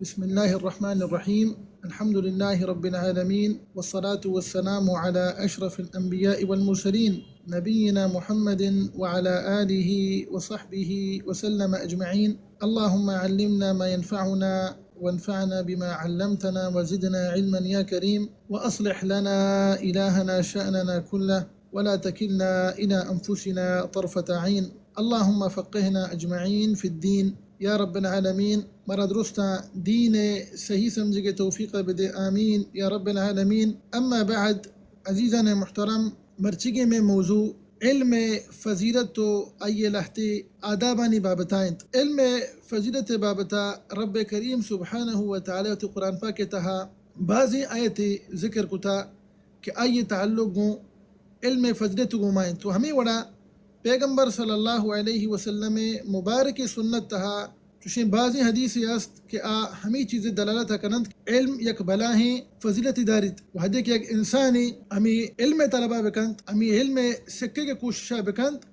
بسم الله الرحمن الرحيم. الحمد لله رب العالمين، والصلاة والسلام على أشرف الأنبياء والمرسلين، نبينا محمد وعلى آله وصحبه وسلم أجمعين. اللهم علمنا ما ينفعنا، وانفعنا بما علمتنا، وزدنا علما يا كريم، وأصلح لنا إلهنا شأننا كله، ولا تكلنا إلى أنفسنا طرفة عين. اللهم فقهنا أجمعين في الدين يا رب العالمين. مارا درستاں دین ءِ صحیح سمجھگ ءِ توفیق ءَ بدے، آمین یا رب العالمین. اما بعد، عزیزان محترم، مرچیگیں مئے موضوع علم ءِ فضیلت و آئی ءِ لہتے آدابانی بابت ءَ انت. علم ءِ فضیلت ءِ بابت ءَ رب کریم سبحانہ و تعالی وتی قرآن پاک ءِ تہا بازیں آیتے ذکر کتا کہ آئی ءِ تعلق گوں علم ءِ فضیلت گوما انت. و ہمے وڑا پیغمبر صلی اللہ علیہ وسلم ءِ مبارک سنت تہا چوشیں بازیں حدیثے است کہ آ ہمے چیز ءِ دلالت ءَ کننت کہ علم یک بلاہیں فضیلتے داریت. وہدے کہ یک انسانے ہمے علم ءِ طلب ءَ بکنت، ہمے علم ءِ سکگ ءِ کوشش ءَ بکنت،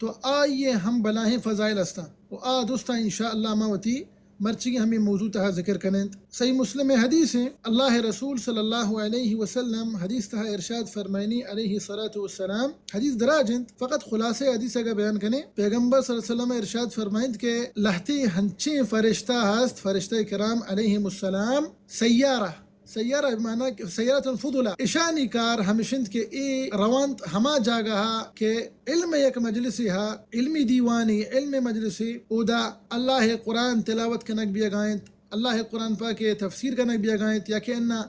تو آئی ءِ ہم بلاہیں فضائل استاں. و آ درستاں انشاءاللہ ما وتی مرچیگیں ہمے موضوع تہا ذکر کنیں. صحیح مسلم ءِ حدیث ایں، اللہ ءِ رسول صلی اللہ علیہ وسلم حدیث تہا ارشاد فرمائنی علیہ الصلوۃ والسلام، حدیث دراج انت، فقط خلاصہ حدیث اگا بیان کنیں. پیغمبر صلی اللہ علیہ وسلم ارشاد فرمائنت کہ لہتے ہنچیں فرشتہ ہست، فرشتہ کرام علیہم السلام، سیارہ، سیارہ بمعنی کہ سیارۃ فضلا، اشانی کار ہمش انت کہ اے روانت ہما جاگہ ہا کہ علم یک مجلسے ہا، علمی دیوانے، علم مجلسے، اودا اللہ ءِ قرآن تلاوت کنگ بیگا انت، اللہ ءِ قرآن پاک ءِ تفسیر کنگ بیگا انت، یا کہ انا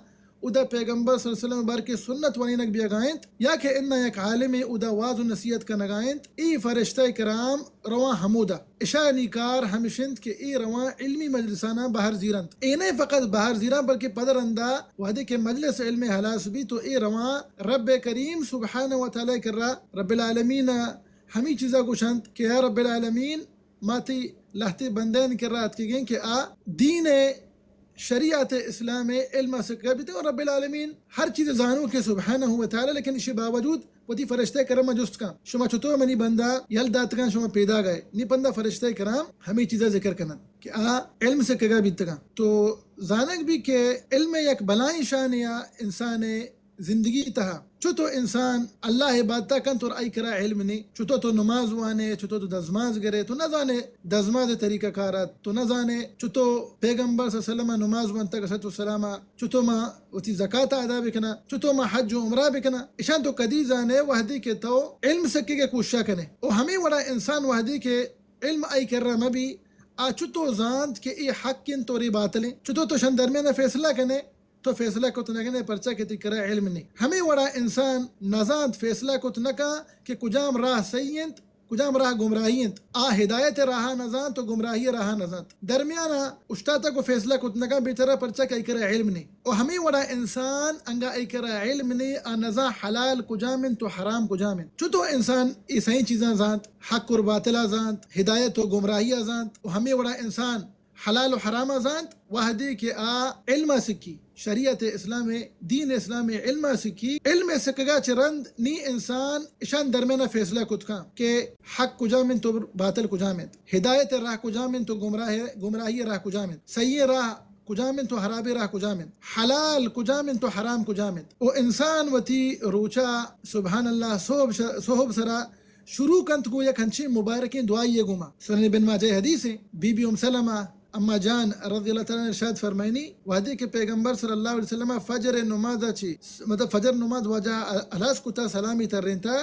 اودا پیغمبر صلی اللہ علیہ وسلم بارک ءِ سنت ونینگ بیگا انت، یا کہ انا یک عالمے اودا واز و نصیحت کنگا انت، اے فرشتہ کرام رواں ہمودا. اشانی کار ہمش انت کہ اے رواں علمی مجلساناں بہر زیرنت. اے نہ فقط بہر زیراں، بلکہ پد رندا وہدے کہ مجلس علم ہلاس بی تو اے رواں رب کریم سبحانہ و تعالی کرا، رب العالمین ہمے چیزا گوشنت کہ یا رب العالمین، ما تئی لہتے بندیانی کرا اتکگیں کہ آ دین ءِ شریعت اسلام ءِ علم ءَ سکگا بیتگ و رب العالمین ہر چیز زانوکیں سبحانہ و تعالی، لیکن اشی باوجود وتی فرشتہ کرام ءَ جست کن، شما چطور منی بندا یل داتگاں، شما پیداگ ائے؟ نی بندا فرشتہ کرام ہمے چیزا ذکر کنن کہ آ علم سکگا بیتگاں. تو زانگ بی کہ علم یک بلائیں شانے آ انسان ءِ زندگی تہا چو تو انسان اللہ عبادتا کنت اور آئی کرا علم نے، چو تو تو نماز وانے، چو تو تو دزماز گرے، تو نہ زانے دزماز طریقہ کارات، تو نہ زانے چو تو پیغمبر صلی اللہ علیہ وسلم نماز وانتا علیہ الصلوۃ والسلام، چو تو ما وتی زکات ادا بکنا، چو تو ما حج و عمرہ بکنا، اشان تو کدی زانے وہدی کہ تو علم سکے کے کوشش کنے. او ہمیں وڑا انسان وہدی کہ علم آئی کرا مبی، آ چو تو زانت کہ اے حق انت اور اے باطل انت، چو تو تو شان درمیان فیصلہ کنے، تو فیصلہ کت نہ کنے، پرچا کہ تئی کرا علم نے. ہمے وڑا انسان نزانت، فیصلہ کت نہ کن کہ کجام راہ صحیح انت، کجام راہ گمراہی انت. آ ہدایت راہ نزانت و گمراہی راہ نزانت. درمیانا اشتاتگ و فیصلہ کت نہ کن، بے چرا، پرچا کہ آئی کرا علم نے. و ہمے وڑا انسان انگا آئی کرا علم نے، آ نزان حلال کجام انت و حرام کجام انت. چو تو انسان اے سئیں چیزاں زانت، حق و باطلا زانت، ہدایت و گمراہیا زانت، و ہمے وڑا انسان حلال و حراما زانت، وہدے کہ آ علما سکی، شریعت اسلام، دین اسلام علما سکی، علم سکگا چہ رند نی انسان اشان درمیانا فیصلہ کت کن کہ حق کجام انت و باطل کجام انت، ہدایت راہ کجام انت و گمراہ، گمراہی راہ کجام انت، صحیح راہ کجام انت و حرابی راہ کجام انت، حلال کجام انت و حرام کجام انت. و انسان وتی روچا سبحان اللہ صحب ش-، صحب سرا شروع کنت گوں یک ہنچیں مبارکیں دعائے گوما. سنن ابن ماجہ حدیث ہیں، بی بی ام سلمہ اما جان رضی اللہ تعالی عنہ ارشاد فرمائنی، وہدے کہ پیغمبر صلی اللہ علیہ وسلم فجر نماز چی، مطلب فجر نماز واجہ ہلاس کتا، سلامی ترینتا،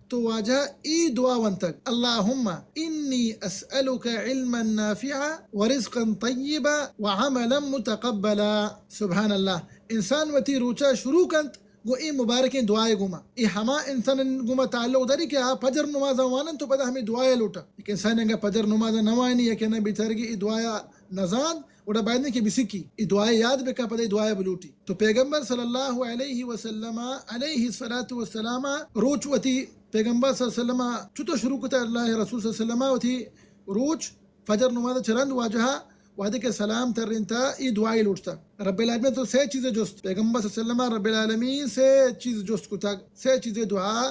تو واجہ ای دعا ونتگ، اللہم انی اسألک علما نافعا و رزقا طیبا و عملا متقبلا. سبحان اللہ. انسان وتی روچا شروع کنت گوں اے مبارکیں دعائے گوما. اے ہما انسان گوما تعلق داری کہ آ فجر نماز وانن تو پدا ہمیں دعائے لوٹا. یک انسان انگا فجر نماز نہ وانی یا کہ نہ بیچارگی اے دعایا نزان، وڑا باید نہیں کہ بسکی. اے دعائے یاد بکا، پدا اے دعائے بلوٹی. تو پیغمبر صلی اللہ علیہ وسلم علیہ الصلوۃ والسلام روچ وتی پیغمبر صلی اللہ علیہ وسلم چتو شروع کتا، اللہ رسول صلی اللہ علیہ وسلم وتی روچ فجر نماز چہ رند واجہ وہدے کہ سلام ترینتا، ای دعائی لوٹتا. رب العالمین تو سے چیز جست، پیغمبر صلی اللہ علیہ وسلم رب العالمین سے چیز جست کتا، سے چیز دعا،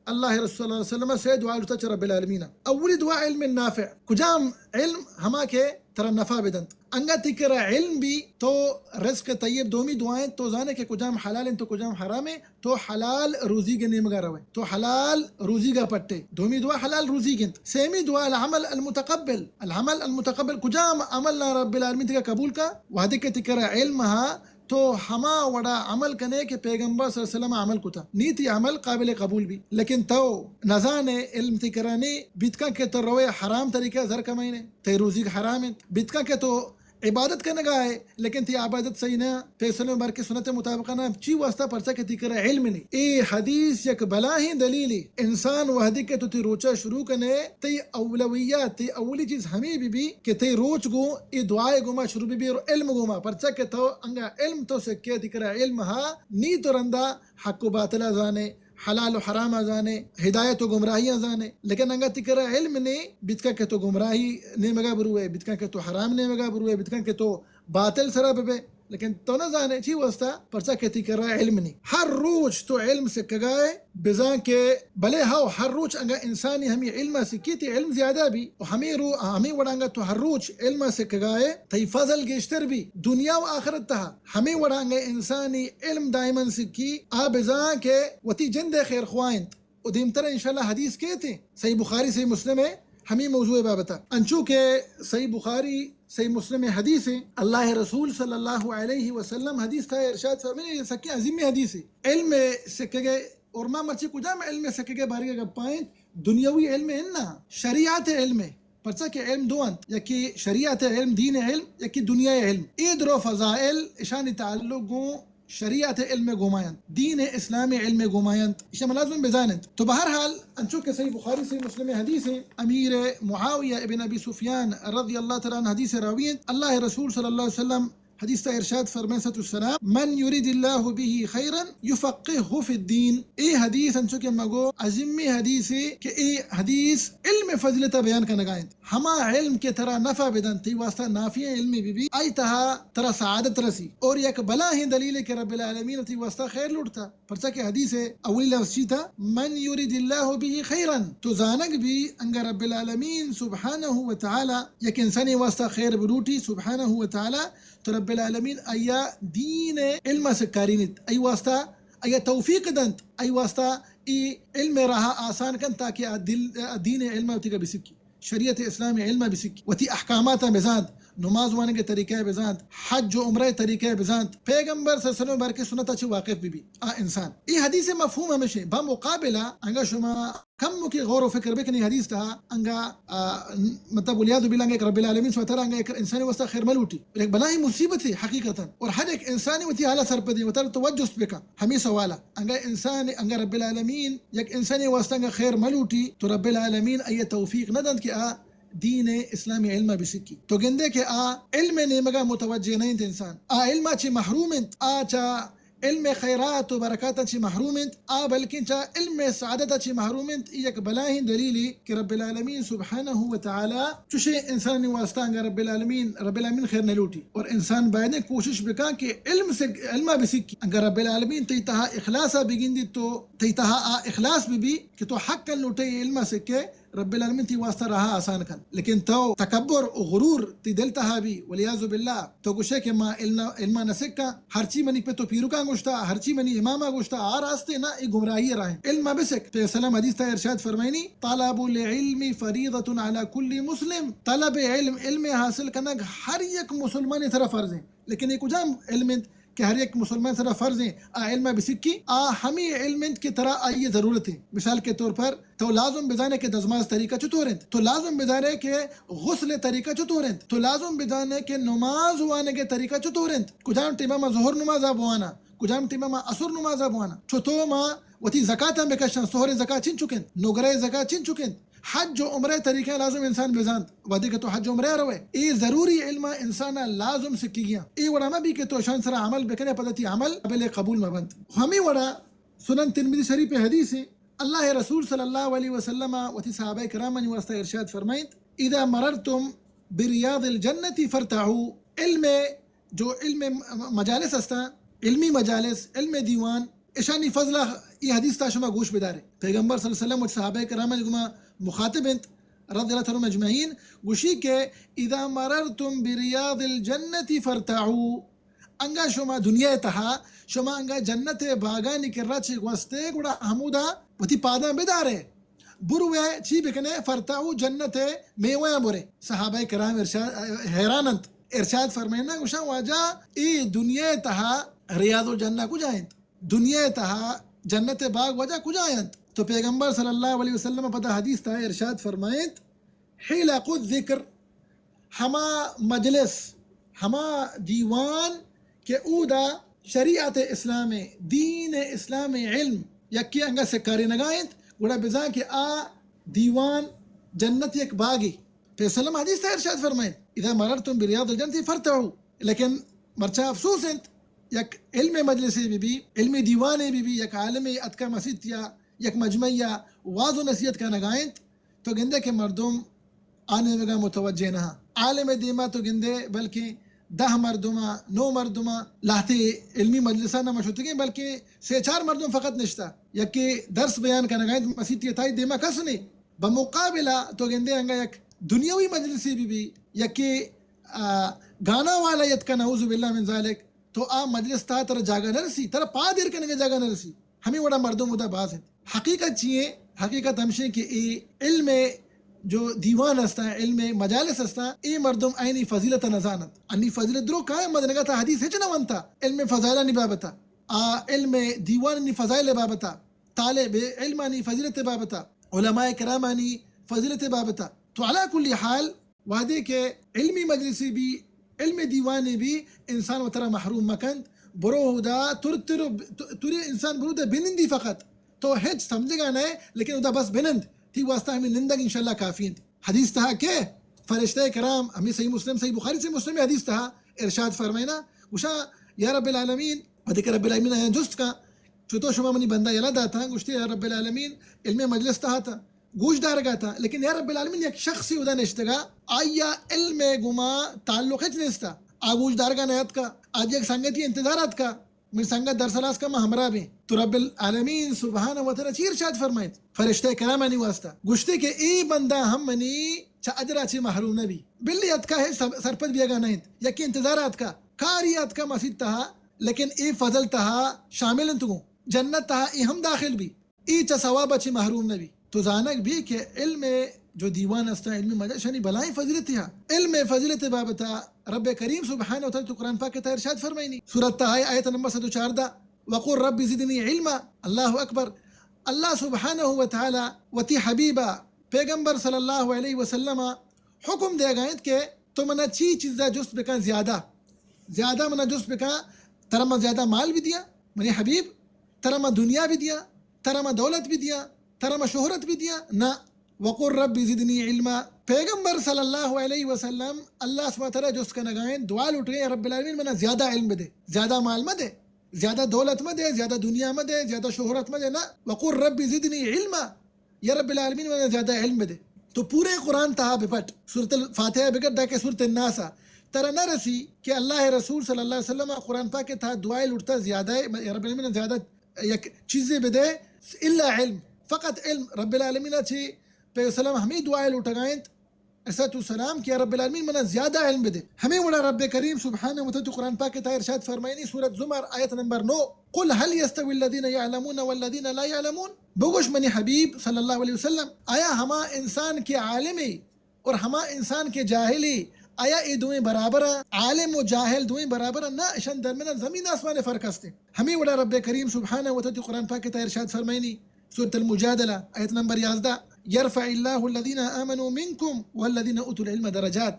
اللہ رسول صلی اللہ علیہ وسلم سے دعا لوٹتا چہ رب العالمین. اولی دعا علم نافع، کجام علم؟ ہما کہ ترا نفع بدنت. انگا تئی کرا علم بی، تو رزق طیب، دومی دعا انت، تو زانے کہ کجام حلال انت تو کجام حرام انت، تو حلال روزیگ نیمگا روے، تو حلال روزیگا پٹے۔ دومی دعا حلال روزیگ انت۔ سیمی دعا العمل المتقبل۔ العمل المتقبل، کجام عمل نا رب العالمین تیگا قبول کا؟ وہدے کہ تئی کرا علم ہا، تو ہما وڑا عمل کنے کہ پیغمبر صلی اللہ علیہ وسلم عمل کتا، نی تئی عمل قابل قبول بی۔ لیکن تو نزانے، علم تئی کرا نی، بیت کن کہ تو روے حرام طریقہ زر کمائینے، تئی روزیگ حرام انت، بیت کن کہ تو عبادت کنگا ئے، لیکن تئی عبادت صحیح نہ، پیسلے مبارک سنت مطابق نہ، چی واسطہ؟ پرچا کہ تئی کرا علم نی۔ اے حدیث یک بلاہیں دلیلے۔ انسان وہدے کہ تو تئی روچا شروع کنے، تئی اولویات، تئی اولی چیز ہمے بی بی کہ تئی روچ گوں اے دعائے گوما شروع بی بی اور علم گوما، پرچا کہ تو انگا علم تو سکے، تئی کرا علم ہا، نی تو رندا حق و باطلا زانے، حلال و حراما زانے، ہدایت و گمراہیا زانے۔ لیکن انگا تئی کرا علم نے، بیت کن کہ تو گمراہی نیمگا بروے، بیت کن کہ تو حرام نیمگا بروے، بیت کن کہ تو باطل سرا ببے۔ لیکن تو نہ زانے چی واسطہ؟ پرچا کہ تئی کرا علم نے۔ ہر روچ تو علم سکگا ئے، بزاں کہ بلے ہو، ہر روچ انگا انسانی ہمے علم سکی، تئی علم زیادہ بی، و ہمے رو، ہمے وڑا انگا تو ہر روچ علم سکگا ئے، تئی فضل گیشتر بی، دنیا و آخرت تہا۔ ہمے وڑا انگا انسانی علم دائماً سکی، آ بزاں کہ وتی جندے خیر خواہ انت۔ و دیمتر انشاءاللہ حدیث کیت، صحیح بخاری، صحیح مسلم ہے، ہمیں موضوع بابتا۔ انچو کہ صحیح بخاری، صحیح مسلم حدیث ہے، اللہ رسول صلی اللہ علیہ وسلم حدیث تہا ارشاد فرمائے، یہ سکیں عظیم حدیث ہے۔ علم سکگے، اور ما مرچی کجام علم سکگے بارے گپائیں، دنیاوی علم ہے نا، شریعت علم ہے۔ پرچا کہ علم دو انت، یکی شریعت علم، دین علم، یکی دنیا علم۔ اے درو فضائل اشانی تعلق گوں شریعت علم گوما انت، دین اسلام علم گوما انت۔ ایشا ما لازم بزان انت۔ تو بہر حال، انچو کہ صحیح بخاری، صحیح مسلم حدیث ہیں، امیر معاویہ ابن ابی سفیان رضی اللہ تعالی عنہ حدیث راوی انت، اللہ رسول صلی اللہ علیہ وسلم حدیث تا ارشاد فرمائے صلی اللہ علیہ وسلم، من یرید اللہ به خیرا یفقهه فی الدین۔ اے حدیث انچو کہ مگو عظیمی حدیث ہے کہ اے حدیث علم فضیلت بیان کنگا انت۔ ہما علم کہ ترا نفع بدنت، تئی واسطہ نافع علم بی بی، آئی تہا ترا سعادت رسی۔ اور یک بلاہیں دلیل کہ رب العالمین تئی واسطہ خیر لوٹتا۔ پرچا کہ حدیث اولی لفظ چی تا؟ من یرید اللہ به خیرا۔ تو زانگ بی انگا رب العالمین سبحانہ و تعالی یک انسانی واسطہ خیر بلوٹی، سبحانہ و تعالی، تو رب العالمین آیا دین علم سکارینیت، آئی واسطہ آیا توفیق دنت، آئی واسطہ ای علم راہ آسان کنت تاکہ آ دل، آ دین علم وتی کا بسکی۔ شریعت اسلام علم بسکی، وتی احکامات بزانت، نماز وانگ طریقہ بزانت، حج و عمرہ طریقہ بزانت، پیغمبر صلی اللہ علیہ وسلم بارک سنت چہ واقف بی بی آ انسان۔ ای حدیث مفہوم ہمیشہ بمقابلہ انگا شما کم کہ غور و فکر بکنی حدیث تہا انگا، آ، مطلب، والعیاذ باللہ، انگا یک رب العالمین سبحانہ وتعالی انگا یک انسانی واسطہ خیر ملوٹی۔ یک بلاہیں مصیبت ہے حقیقتاً۔ اور ہر یک انسانی وتی حالا سرپدی وتر توجہ است بکن۔ ہمیں سوال ہے۔ انگا انسان، انگا رب العالمین یک انسانی واسطہ انگا خیر ملوٹی، تو رب العالمین آئی توفیق نہ دنت کہ آ دین اسلام علم بسکی۔ تو گندے کہ آ علم نیمگا متوجہ نہ انت انسان۔ آ علم چی محروم انت۔ آ چا علم خیرات و برکات چی محروم انت۔ آ بلکن چا علم سعادت چی محروم انت۔ ای یک بلاہیں دلیلی کہ رب العالمین سبحانہ و تعالی چوشیں انسانی واسطہ انگا رب العالمین، رب العالمین خیر نہ لوٹی۔ اور انسان باید کوشش بکن کہ علم سے، علم بسکی۔ انگا رب العالمین تئی تہا اخلاص بگندی تو تئی تہا آ اخلاص بی بی کہ تو حق لوٹے علم سکے، رب العالمین تئی واسطہ راہ آسان کن۔ لیکن تو تکبر و غرور تئی دل تہا بی، والعیاذ باللہ، تو گوشے کہ ما علم، علم نہ سکا، ہرچی منی پت و پیرکاں گوشتا، ہرچی منی اماما گوشتا، آ راستے نہ، ای گمراہی راہ۔ علم بسک۔ پیغمبر صلی اللہ علیہ وسلم حدیث تا ارشاد فرمائنی، طلب العلم فریضۃ علی کل مسلم۔ طلب علم، علم حاصل کنگ ہر یک مسلمان سرا فرض ہے۔ لیکن یہ کجام علم انت کہ ہر یک مسلمان سرا فرض ہیں آ علم بسکی؟ آ ہمیں علم انت کہ ترا آئی ضرورت ہے۔ مثال کے طور پر تو لازم بزانے کہ دزماز طریقہ چطور انت، تو لازم بزانے کہ غسل طریقہ چطور انت، تو لازم بزانے کہ نماز وانگ طریقہ چطور انت، کجام ٹیمہ ما ظہر نماز بوانا، کجام ٹیمہ ما عصر نماز بوانا، چطور ما وتی زکاتاں بکشاں، سہر زکات چنچک انت، نگرہ زکات چنچک انت، حج و عمرہ طریقہ لازم انسان بزانت۔ وہدے کہ تو حج و عمرہ روے، اے ضروری علم انسان لازم سکیگیاں۔ اے وڑا مہ بی کہ تو شان سرا عمل بکنے، پدا تی عمل قابل قبول مہ بنت۔ ہمیں وڑا سنن ترمذی شریف حدیث ہے، اللہ رسول صلی اللہ علیہ وسلم وتی صحابہ کرامانی واسطہ ارشاد فرمائنت، اذا مررتم بریاض الجنة فارتعوا۔ علم جو علم م-، مجالس ہستاں، علمی مجالس، علم دیوان، اشانی فضلہ ای حدیث تا شما گوش بدارے۔ پیغمبر صلی اللہ علیہ وسلم وتی صحابہ کرام گما مخاطب انت، رضی اللہ تعالی عنہم اجمعین، گوشی کہ اذا مررتم بریاض الجنة فارتعوا، انگا شما دنیا تہا، شما انگا جنت باگانی کرا چہ گوستے، گڑا ہمودا وتی پاداں بدارے، بروے چی بکنے؟ فارتعوا، جنت میویاں برے۔ صحابہ کرام ارشاد، حیران انت، ارشاد فرمائنا، گوشاں واجہ، اے دنیا تہا ریاض الجنہ کجا انت؟ دنیا تہا جنت باگ واجہ کجا انت؟ تو پیغمبر صلی اللہ علیہ وسلم پدا حدیث تہا ارشاد فرمائنت، حلق الذکر، ہما مجلس، ہما دیوان کہ اودا شریعت اسلام، دین اسلام علم یکے انگا سکارینگا انت، گڑا بزاں کہ آ دیوان جنت یک باگے۔ پیغمبر صلی اللہ علیہ وسلم حدیث تہا ارشاد فرمائنت، اذا مررتم بریاض الجنة فارتعوا۔ لیکن مرچا افسوس انت، یک علم مجلسے بہ بی، علم دیوانے بہ بی، یک عالمے اتکا مسیتیا، یک مجمعیا واز و نصیحت کنگا انت، تو گندے کہ مردم آ نیمگا متوجہ نہ۔ عالم دیما تو گندے بلکہ دہ مردما، نو مردما لہتے علمی مجلسانا ما شتگیں، بلکہ سے چار مردم فقط نشتا، یکے درس بیان کنگا انت، مسیتی تہا دیما کس نے۔ بمقابلہ تو گندے انگا یک دنیاوی مجلسے بہ بی، یکے، آ، گانا والا یتکا، نعوذ باللہ من ذالک، تو آ مجلس تہا ترا جاگہ نہ رسی، ترا پاد ایر کنگے جاگہ نہ رسی۔ ہمے وڑا مردم اودا باز انت۔ حقیقت چی ایں؟ حقیقت ہمشیں کہ اے علم جو دیوان ہستاں، علم مجالس ہستاں، اے مردم آیانی فضیلت نہ زاننت۔ انی فضیلت درو کائیں، ما دنگا تا حدیث ہچ نہ ونتا علم فضائلانی بابتا، آ علم دیوانانی فضائل بابتا، طالب علمانی فضیلت بابتا، علماء کرامانی فضیلت بابتا۔ تو علی کل حال، وہدے کہ علمی مجلسے بی، علم دیوانے بی، انسان وترا محروم مکنت۔ برو اودا تر تر، ترے انسان برو اودا بنندی فقط۔ تو ہچ سمجھگا نئے، لیکن اودا بس بنند۔ تئی واسطہ ہمے نندگ انشاءاللہ کافی انت۔ حدیث تہا کہ فرشتہ کرام، ہمے صحیح مسلم، صحیح بخاری، صحیح مسلم حدیث تہا ارشاد فرمائنا، گوشاں، یا رب العالمین، وہدے کہ رب العالمین آیاں جست کن، چطور شما منی بندہ یلہ داتاں؟ گوشتے، یا رب العالمین، علم مجلس تہا اتاں، گوش دارگا اتاں، لیکن یا رب العالمین، یک شخصے اودا نشتگا، آئیا علم گما تعلق ہچ نیستا، آ گوش دارگا نیاتکا، آ یک سنگتی انتظار اتکا، من سنگت درس ہلاس کن، ما ہمراہ بیں۔ تو رب العالمین سبحانہ و تعالی چی ارشاد فرمائیت فرشتہ کرامانی واسطہ؟ گوشتے کہ اے بندہ ہم منی چہ اجرا چی محروم نہ بی۔ بلے اتکا ہے سب-، سرپد بیگا نہ انت۔ یکے انتظار اتکا، کاری اتکا مسیت تہا، لیکن اے فضل تہا شامل انت گوں۔ جنت تہا اے ہم داخل بی۔ اے چہ ثواب چی محروم نہ بی۔ تو زانگ بی کہ علم جو دیوان استا، علم مجلس، شانی بلائیں فضیلت ہا۔ علم فضیلت بابتا رب کریم سبحانہ و تعالی تو قرآن پاک تہا ارشاد فرمائنی۔ سورت تہا آیت نمبر صد و چاردہ، وقل رب زدنی علما۔ اللہ اکبر۔ اللہ سبحانہ و تعالی وتی حبیبا پیغمبر صلی اللہ علیہ وسلم حکم دیگا انت کہ تو منا چی چیزا جست بکن زیادہ، زیادہ منا جست بکن، ترا ما زیادہ مال بدیاں منی حبیب، ترا ما دنیا بدیاں، ترا ما دولت بدیاں، ترا ما شہرت بدیاں؟ نہ۔ وقل رب زدنی علما۔ پیغمبر صلی اللہ علیہ وسلم اللہ سبحانہ و تعالی جست کنگا انت، دعا لوٹگا، یا رب العالمین منا زیادہ علم بدے، زیادہ مال مدے، زیادہ دولت مدے، زیادہ دنیا مدے، زیادہ شہرت مدے، نہ۔ وقل رب زدنی علما۔ یا رب العالمین منا زیادہ علم بدے۔ تو پورے قرآن تہا بپٹ، سورۃ الفاتحہ بگر داکہ سورۃ الناس، ترا نہ رسی کہ اللہ رسول صلی اللہ علیہ وسلم قرآن پاک تہا دعائے لوٹتا زیادہ، یا رب العالمین زیادہ یک چیزے بدے، الا علم، فقط علم۔ رب العالمین چی پیغمبر صلی اللہ علیہ وسلم ہمیں دعائے لوٹگا انت، الصلاۃ والسلام کہ یا رب العالمین منا زیادہ علم بدے۔ ہمیں وڑا رب کریم سبحانہ و تعالی قرآن پاک تہا ارشاد فرمائنی، سورۃ زمر، آیت نمبر نو، قل هل يستوي الذين يعلمون والذين لا يعلمون۔ بگوش منی حبیب صلی اللہ علیہ وسلم، آیا ہما انسان کے عالمے اور ہما انسان کے جاہلے، آیا اے دوئیں برابر ہیں؟ عالم و جاہل دوئیں برابر ہیں؟ نہ، اشان درمیان زمین آسمان فرق ہستے۔ ہمیں وڑا رب کریم سبحانہ و تعالی قرآن پاک تہا ارشاد فرمائنی، سورۃ المجادلہ، آیت نمبر یازدہ، یرفع اللہ الذین آمنوا منکم والذین اوتوا العلم درجات۔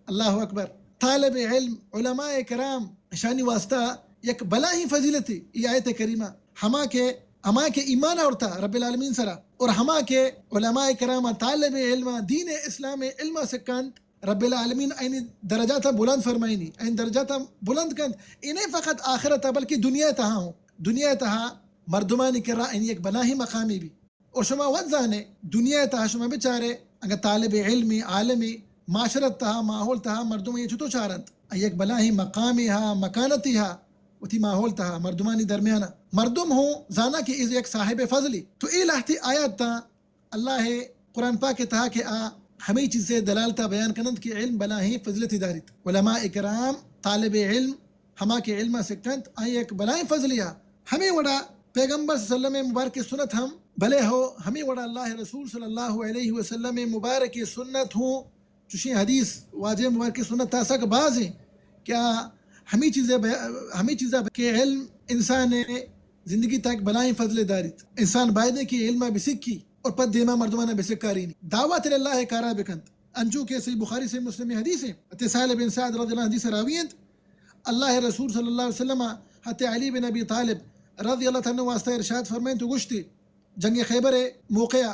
اللہ اکبر۔ طالب علم، علماء کرام، اشانی واسطہ یک بلاہیں فضیلتے ای آیت کریمہ۔ ہما کہ، ہما کہ ایمان آورتا رب العالمین سرا، اور ہما کہ علماء کرام، طالب علم، دین اسلام علم سکانت، رب العالمین اینی درجات بلند فرمائنی، این درجات بلند کنت، انہیں فقط آخرت بلکہ دنیا تہا ہوں، دنیا تہا مردمانی کرا این یک بلاہیں مقامی بی۔ اور شما وت زانے، دنیا تہا شما بچارے، اگر طالب علم، عالم، معاشرت تہا، ماحول تہا مردم یہ چطور چارنت؟ یک بلاہیں مقامی ہا، مکانتی ہا، وتی ماحول تہا مردمانی درمیانا مردم ہوں زانا کہ اے یک صاحب فضلی۔ تو اے لہتی آیات تا اللہ قرآن پاک تہا کہ آ ہمے چیزے دلالتا بیان کننت کہ علم بلاہیں فضیلتے داریت۔ علماء کرام، طالب علم، ہما کہ علما سکنت، آئی یک بلاہیں فضلے آ۔ ہمے وڑا پیغمبر صلی اللہ علیہ وسلم مبارک سنت ہم، بلے ہو ہمے وڑا اللہ رسول صلی اللہ علیہ وسلم مبارک سنت ہوں چوشیں حدیث واجہ مبارک سنت تا سک باز ہیں کہ آ ہمے چیزے بیا-، ہمے چیزا کہ علم انسان زندگی تک بلاہیں فضلے داریت۔ انسان بایدیں کہ علما بسکی اور پد دیما مردمانا بسکارینی۔ دعوت اللہ کارا بکنت۔ انچو کہ صحیح بخاری، صحیح مسلم حدیث ہیں۔ حضرت سہل بن سعد رضی اللہ عنہ حدیث راوی انت۔ اللہ رسول صلی اللہ علیہ وسلم حضرت علی بن ابی طالب رضی اللہ تعالی عنہ واسطہ ارشاد فرمائیں تو گوشتی، جنگ خیبر موقع،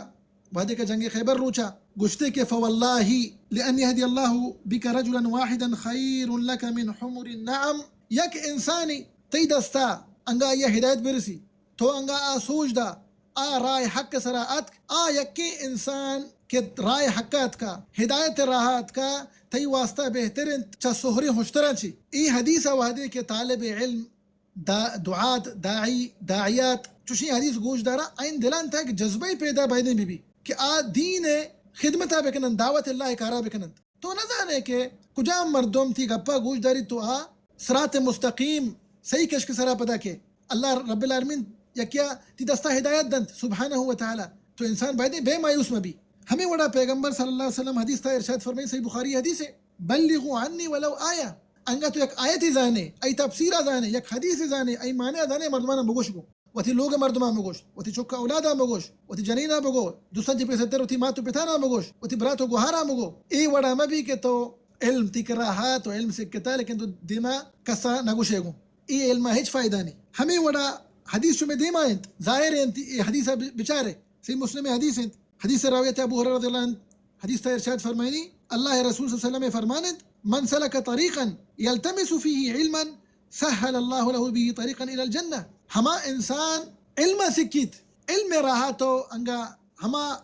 وہدے کہ جنگ خیبر روچا گوشتے کہ فواللہ لأن يهدي الله بك رجلا واحدا خير لك من حمر النعم۔ یک انسانی تئی دستا انگا یہ ہدایت برسی، تو انگا آ سوج دا، آ راہ حق سرا اتک، آ یکیں انسان کہ راہ حق اتکا، ہدایت راہ اتکا، تئی واسطہ بہتر انت چا سہریں ہشتراں چی۔ ای حدیث وہدے کہ طالب علم، دا-، دعات، داعی، داعیات، چوشیں حدیث گوش دارا، این دلان تک جذبہ پیدا بایدیں بی بی کہ آ دین خدمتا بکنن، دعوت اللہ کارا بکنن۔ تو نہ زانے کہ کجام مردم تی گپا گوش داری تو آ صراط مستقیم صحیح کشک سرا پدا کہ اللہ رب العالمین یکیا تی دستا ہدایت دنت سبحانہ و تعالی۔ تو انسان بایدیں بے مایوس مبی۔ ہمیں وڑا پیغمبر صلی اللہ علیہ وسلم حدیث تا ارشاد فرمائی، صحیح بخاری حدیث ہے، بلغوا عنی ولو آیہ۔ انگا تو یک آیتی زانے، ای تفسیرا زانے، یک حدیث زانے، ای معنی زانے، مردمانا بگوش گو۔ وتی لوگ مردماں بگوش، وتی چک اولاداں بگوش، وتی جنیناں بگو، دوستاں چہ پیسرتر وتی مات و پتاناں بگوش، وتی برات و گوہاراں بگو۔ اے وڑا مہ بی کہ تو علم تی کرا ہا، تو علم سکتا، لیکن تو دیما کسا نہ گوشے گوں۔ اے علما ہچ فائدہ نہیں۔ ہمیں وڑا حدیث شمے دیما انت، ظاہر انت، اے حدیث بچارے، صحیح مسلم حدیث انت۔ حدیث راویت ابو ہریرہ رضی اللہ عنہ، حدیث تا ارشاد فرمائنی، اللہ رسول صلی اللہ علیہ وسلم فرمانت، من سلک طریقا یلتمس فیہ علما سهل الله له به طريقا الى الجنة۔ ہما انسان علم سکیت، علم راہ تو انگا ہما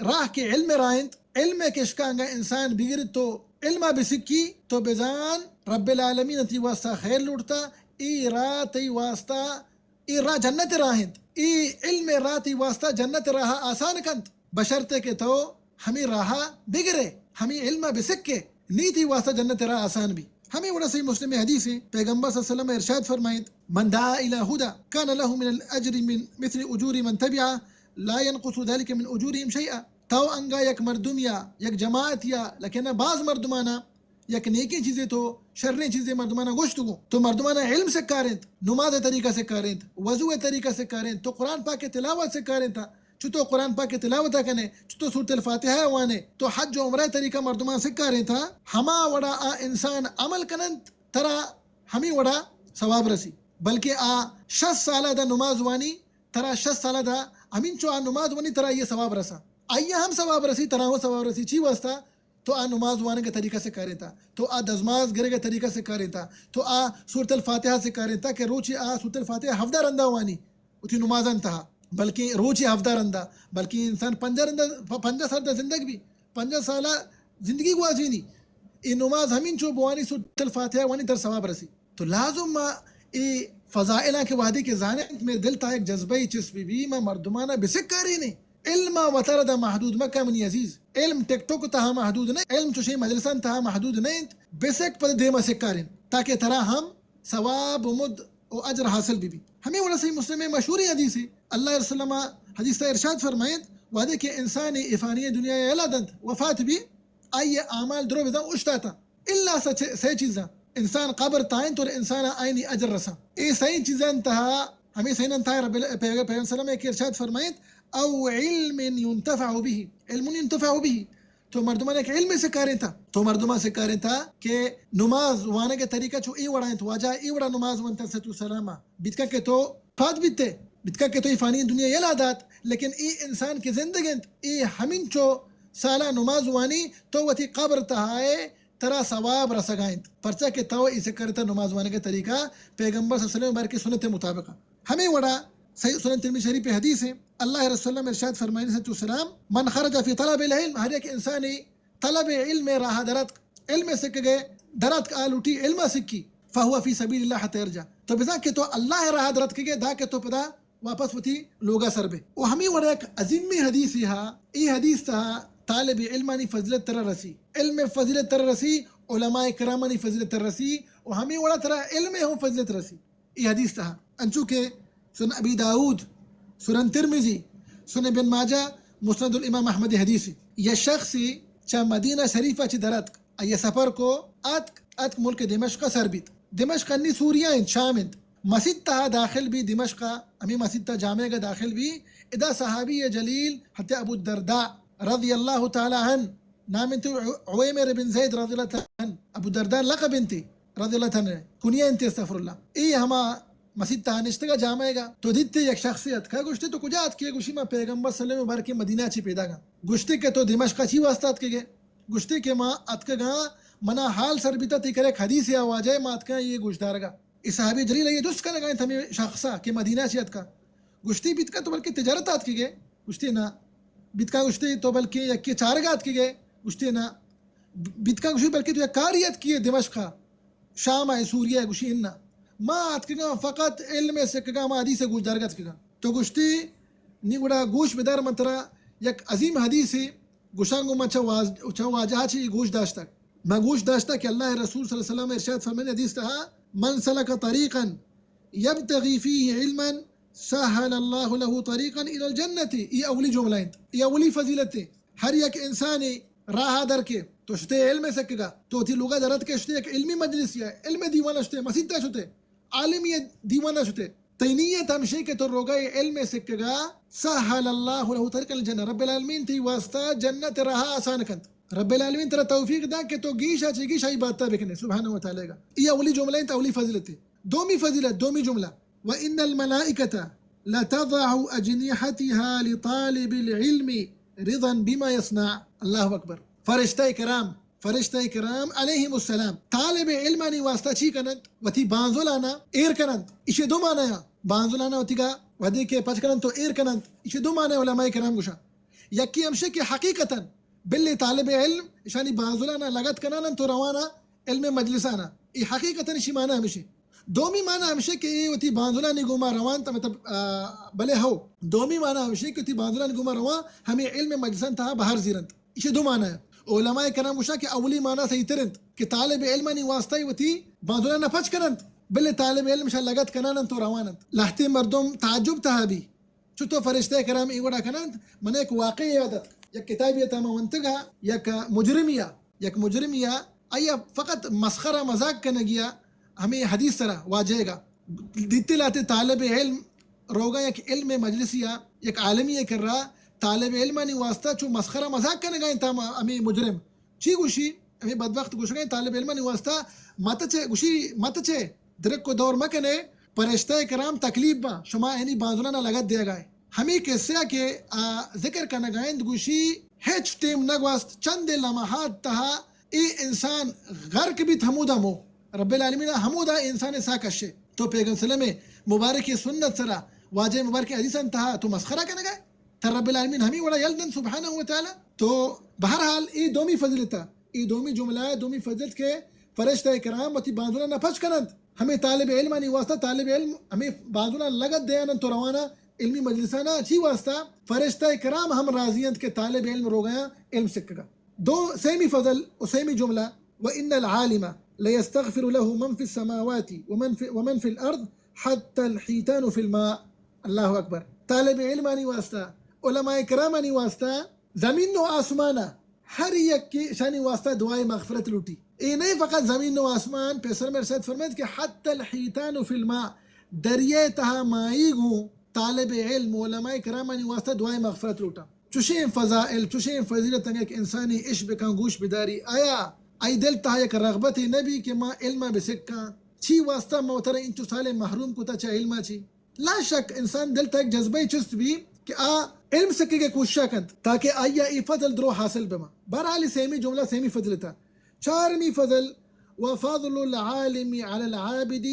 راہ کہ علم راہ انت، علم کشکا انگا انسان بگرت تو علم بسکی تو بزان رب العالمین تی واسطہ خیر لوٹتا، ای راہ تی واسطہ، ای راہ جنت راہ انت، ای علم راہ تی واسطہ جنت راہ آسان کنت۔ بشرطے کہ تو ہمے راہا بگرے، ہمے علما بسکے، نی تی واسطہ جنت راہ آسان بی۔ ہمے وڑا صحیح مسلم حدیث ہے، پیغمبر صلی اللہ علیہ وسلم ارشاد فرمائیت، من دعا الی هدى كان له من الاجر من مثل اجور من تبعه لا ينقص ذلك من اجورهم شيئا۔ تو انگا یک مردم یا یک جماعت یا لکن باز مردمانا یک نیکیں چیزے تو شریں چیزے مردمانا گوشت گو، تو مردمانا علم سکارینت، نماز طریقہ سکارینت، وضو طریقہ سکارینت، تو قرآن پاک تلاوت سکارینت، چتو قرآن پاک تلاوت کنے، چتو سورۃ الفاتحہ وانے، تو حج و عمرہ طریقہ مردمان سکارینت، ہما وڑا آ انسان عمل کننت، ترا ہمیں وڑا ثواب رسی، بلکہ آ شصت سالہ دا نماز وانی، ترا شصت سالہ دا ہمینچو آ نماز وانی ترا یہ ثواب رسا، آئی ہم ثواب رسی، ترا ہم ثواب رسی۔ چی واسطہ؟ تو آ نماز وانگ ء طریقہ سے کارینتا، تو آ دزماز گرگ ء طریقہ سے کارینتا، تو آ سورۃ الفاتحہ سے کارینتا کہ روچے آ سورۃ الفاتحہ ہفدہ رندا وانی وتی نمازان تہا، بلکیں روچے ہفدہ رندا، بلکیں انسان پنجاہ رندا، پ-، پنجاہ سال دا زندگ بی، پنجاہ سالہ زندگی گوازینی، اے نماز ہمینچو بوانی سورۃ الفاتحہ وانی تر ثواب رسی۔ تو لازم ما اے فضائلاں کہ وہدے کہ زانیں، مئے دل تا یک جذبہ چست بی بی، ما مردمانا بسکارینیں۔ علم ء وتارا دا محدود مکن منی عزیز۔ علم ٹک ٹوک تہا محدود نہ، علم چوشیں مجلسان تہا محدود نہ انت۔ بسک پد دیما سکارین تاکہ ترا ہم ثواب و مد و اجر حاصل بی بی۔ ہمیں وڑا صحیح مسلم مشہوریں حدیث ہے۔ اللہ رسول اللہ حدیث تا ارشاد فرمائیت، وہدے کہ انسان افانی دنیا یلا دنت، وفات بی، آئی اعمال درو بزاں اشتاتا۔ الا سچ-، سئے چیزاں، انسان قبر تائنت اور انسان آئینی اجر رساں۔ اے سئیں چیزاں تہا، ہمیں سئیں تہا رب ال-، پیغ-، پیغمبر صلی اللہ علیہ وسلم ایک ارشاد فرمائیت، او علم ينتفع به، علم ينتفع به۔ تو مردمان ایک علم سے کاریں تھا، تو مردمان سے کاریں تھا کہ نماز وانگ طریقہ چو اے وڑا انت، واجہ اے وڑا نماز وانتا صلی اللہ علیہ وسلم۔ بیتکا کہ تو پاد بیتے، بیتکا کہ تو ای فانی دنیا یلا دات، لیکن ای انسان کہ زندگ انت، ای ہمینچو سالا نماز وانی، تو وتی قبر تہائے، ترا ثواب رسگا انت، پرچا کہ تو ای سکرتا نماز وانگ طریقہ پیغمبر صلی اللہ علیہ وسلم بارکہ سنت مطابق۔ ہمیں وڑا صحیح سنن ترمذی شریف حدیث ہے، اللہ رسول اللہ ارشاد فرمائے صلی اللہ علیہ وسلم، من خرج في طلب العلم، ہر ایک انسانی طلب علم راہ درتک، علم سکگے درتک، آ لوٹی علم سکی، فهو في سبيل الله حتى يرجع۔ تو بزاں کہ تو اللہ راہ درتکگے، دا کہ تو پدا واپس وتی لوگا سر بے۔ و ہمیں وڑا یک عظیمی حدیث ہا، ای حدیث تہا طالب علمانی فضیلت ترا رسی، علم فضیلت ترا رسی، علماء کرامانی فضیلت ترا رسی، و ہمے وڑا ترا علم ہم فضیلت رسی۔ اے حدیث تہا انچو کہ سنن ابی داؤد، سنن ترمذی، سنن ابن ماجہ، مسند الامام احمد حدیث۔ یہ شخص چہ مدینہ شریفہ چہ در اتک، آئی سفر کو، اتک، اتک ملک دمشق سر بیت۔ دمشق انی سوریہ انت، شام انت۔ مسیت تہا داخل بی، دمشق ہمے مسیت تہا جامعہ گا داخل بی۔ ادا صحابی جلیل حضرت ابو الدرداء رضی اللہ تعالی عنہ، نام انت عویمر بن زید رضی اللہ تعالی عنہ، ابو الدرداء لقب انت رضی اللہ تعالی عنہ، کنیہ انت، استغفر اللہ۔ اے ہما مسیت تہا نشتگا جامعہ گا، تو دیتے یک شخصے اتکا، گوشتے تو کجا اتکے؟ گوشی ما پیغمبر صلی اللہ علیہ وسلم بارکے مدینہ چی پیدا گا۔ گوشتے کہ تو دمشق چی واسطہ اتکگے؟ گوشتے کہ ما اتکگاں، منا حال سر بیتا تی کرے یک حدیث آ واجہ، ما اتکاں یہ گوشدارگا۔ اے صحابی جلیل یہ جست کنگا انت ہمیں شخصا کہ مدینہ چی اتکا۔ گوشتے بیتکا تو بلکہ تجارت آتکگے؟ گوشتے نا۔ بیتکا گوشتے تو بلکہ یکے چارگا آتکگے؟ گوشتے نا۔ بیتکا گوشی بلکہ تو یک کاری اتکیے دمشقا، شام ء سوریہ ء؟ گوشی انا، ما اتکگاں فقط علم ء سکگاں، ما حدیث ء گوشدارگ اتکگاں۔ تو گوشتی نی گڑا گوش بدار، من ترا یک عظیم حدیثے گوشاں، گوں من چہ واز-، چہ واجہ ء چہ اے گوش داشتگ۔ من گوش داشتگ کہ اللہ ء رسول صلی اللہ علیہ وسلم ارشاد فرمائے حدیث تہا، من سلک طریقا یبتغی فیہ علما سہل اللہ لہ طریقا الی الجنۃ۔ اے اولی جملہ انت، اے اولی فضیلت انت۔ ہر یک انسانے راہ در کے، تو شتے علم سکگا، تو وتی لوگا درت کے شتے یک علمی مجلس یا علم دیوان شتے، مسیت شتے، عالمی دیوان شتے۔ تئی نیت ہمشے کہ تو روگا علم سکگا، سہل اللہ لہ طریقا الجنۃ، رب العالمین تئی واسطہ جنت راہ آسان کنت۔ رب العالمین ترا توفیق دا کہ تو گیشا چہ گیش آئی باتا بکنے سبحانہ و تعالی گا۔ یہ اولی جملہ انت، اولی فضیلت ہے۔ دومی فضیلت، دومی جملہ، وان الملائکۃ لتضع اجنحتها لطالب العلم رضا بما یصنع۔ اللہ اکبر۔ فرشتہ کرام، فرشتہ کرام علیہم السلام طالب علمانی واسطہ چی کننت؟ وتی بانزلانا ایر کننت۔ ایشی دو معنی، بانزلانا وتیگا ودی کہ پچ کننت تو ایر کننت۔ ایشی دو معنی علماء کرام گوشا۔ یکی ہمشے کہ حقیقتاً بلے طالب علم اشانی بانزلانا لگت کنانن تو روانا علم مجلسانا۔ ای حقیقتاً اشی معنی ہمشے۔ دومی معنی ہمشے کہ اے وتی بانزلانی گوما روان تا، مطلب، آ، بلے ہو۔ دومی معنی ہمشے کہ وتی بانزلانی گوما روان ہمیں علم مجلسان تہا بہر زیرنت۔ ایشی دو معنی ہے۔ علماء کرام گوشا کہ اولی معنی صحیح تر انت کہ طالب علمانی واسطہ وتی بانزلانا پچ کننت، بلے طالب علم شا لگت کناننت و رواننت۔ لہتے مردم تعجب تہا بی۔ چو تو فرشتہ کرام اے وڑا کننت، من یک واقعہ یاد اتک۔ یک کتابی تا ما ونتگا، یک مجرمیا، یک مجرمیا، آیا فقط مسخرہ مذاق کنگیا ہمیں حدیث سرا واجہ گا۔ دیتے لاتے طالب علم روگا یک علم مجلسیا، یک عالمی کرا طالب علمانی واسطہ چو مسخرہ مذاق کنگا انت ہم-، ہمیں مجرم۔ چی گوشی؟ ہمیں بدبخت گوشگا انت طالب علمانی واسطہ، مت چے، گوشی مت چے، درک و دور مکنے، فرشتہ کرام تکلیف با، شما اینی بانزلانا لگت دیگا ہے۔ ہمیں قصہ کہ، آ، ذکر کنگا انت گوشی، ہچ ٹیم نگوست، چند لمحات تہا اے انسان غرق بیت ہمودا مو۔ رب العالمین ہمودا انسان سا کشے۔ تو پیغمبر صلی اللہ علیہ وسلم مبارک سنت سرا، واجہ مبارک حدیثان تہا تو مسخرہ کنگا ہے؟ تر رب العالمین ہمیں وڑا یل دن سبحانہ و تعالی۔ تو بہرحال اے دومی فضیلتا، اے دومی جملہ، دومی فضیلت کہ فرشتہ کرام وتی بانزلانا پچ کننت۔ ہمیں طالب علمانی واسطہ، طالب علم ہمیں بانزلانا لگت دیانن تو روانا علمی مجلسانا۔ چی واسطہ؟ فرشتہ کرام ہم راضی انت کہ طالب علم روگا علم سکگا۔ دو، سیمی فضل و سیمی جملہ، وان العالم لیستغفر له من فی السماوات ومن فی، ومن فی الارض حتی الحیتان فی الماء۔ اللہ اکبر۔ طالب علمانی واسطہ، علماء کرامانی واسطہ زمین و آسمانا ہر یکے اشانی واسطہ دعائے مغفرت لوٹی۔ اے نہیں فقط زمین و آسمان، پیسر میں ارشاد فرمائیت کہ حتی الحیتان فی الماء، دریائے تہا ماہی گوں طالب علم، علماء کرامانی واسطہ دعائے مغفرت لوٹا۔ چشیں فضائل، چشیں فضیلت انگا کہ انسانی اش بکن گوش بداری، آیا آئی دل تہا یک رغبتے نبی کہ ما علم بسکاں؟ چی واسطہ ما وترا انچو سالے محروم کتا چہ علم چی؟ لا شک انسان دل تہا یک جذبہ چست بی کہ آ علم سکگے کوششا کنت تاکہ آئیا اے فضل درو حاصل بما۔ بہرحال سیمی جملہ، سیمی فضل تا۔ چارمی فضل، وفضل العالم علی العابد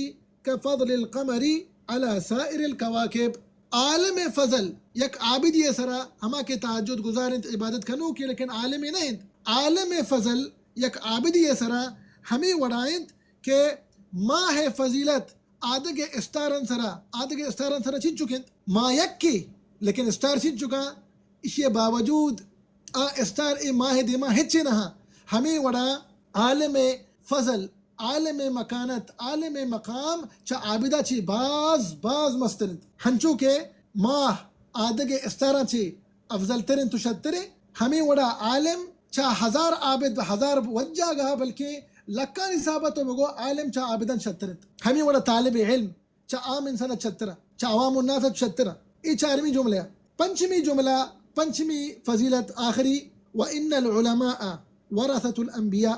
کفضل القمر علی سائر الکواکب۔ عالم فضل یک عابدی سرا، ہما کہ تہجد گزار انت، عبادت کنوکے، لیکن عالم نہ انت۔ عالم فضل یک عابدی سرا ہمیں وڑا انت کہ ماہ فضیلت آدگہ استاران سرا، آدگہ استاران سرا چنچک انت؟ ماہ یکے، لیکن استار چنچکاں؟ اشی باوجود آ استار اے ماہ دیما ہچے نہ۔ ہمے وڑا عالم فضل، عالم مکانت، عالم مقام چہ عابدا چی باز، باز مستر انت۔ ہنچو کہ ماہ آدگہ استاراں چی افضل تر انت و شتر انت، ہمے وڑا عالم چہ ہزار عابد، ہزار وجہ گا، بلکہ لکانی حسابا تو بگو عالم چہ عابدان شتر انت۔ ہمے وڑا طالب علم چہ عام انسان ء چترا، چہ عوام الناس ء چترا۔ اے چارمی جملہ۔ پنچمی جملہ، پنچمی فضیلت آخری، وان العلماء ورثة الانبیاء،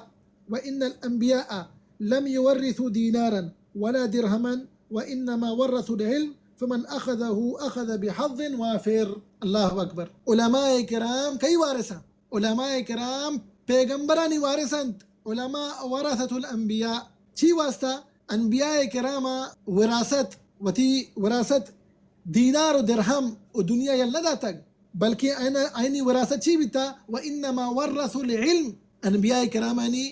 وان الانبیاء لم یورثوا دینارا ولا درہما، وانما ورثوا العلم، فمن اخذه اخذ بحظ وافر۔ اللہ اکبر۔ علماء کرام کئی وارث انت؟ علماء کرام پیغمبرانی وارث انت۔ علماء ورثة الانبیاء۔ چی واسطہ؟ انبیاء کراما وراثت، وتی وراثت دینار و درہم و دنیا یل نہ داتگ، بلکہ آئین-، آئینی وراثت چی بیتا؟ وانما ورثوا العلم۔ انبیاء کرامانی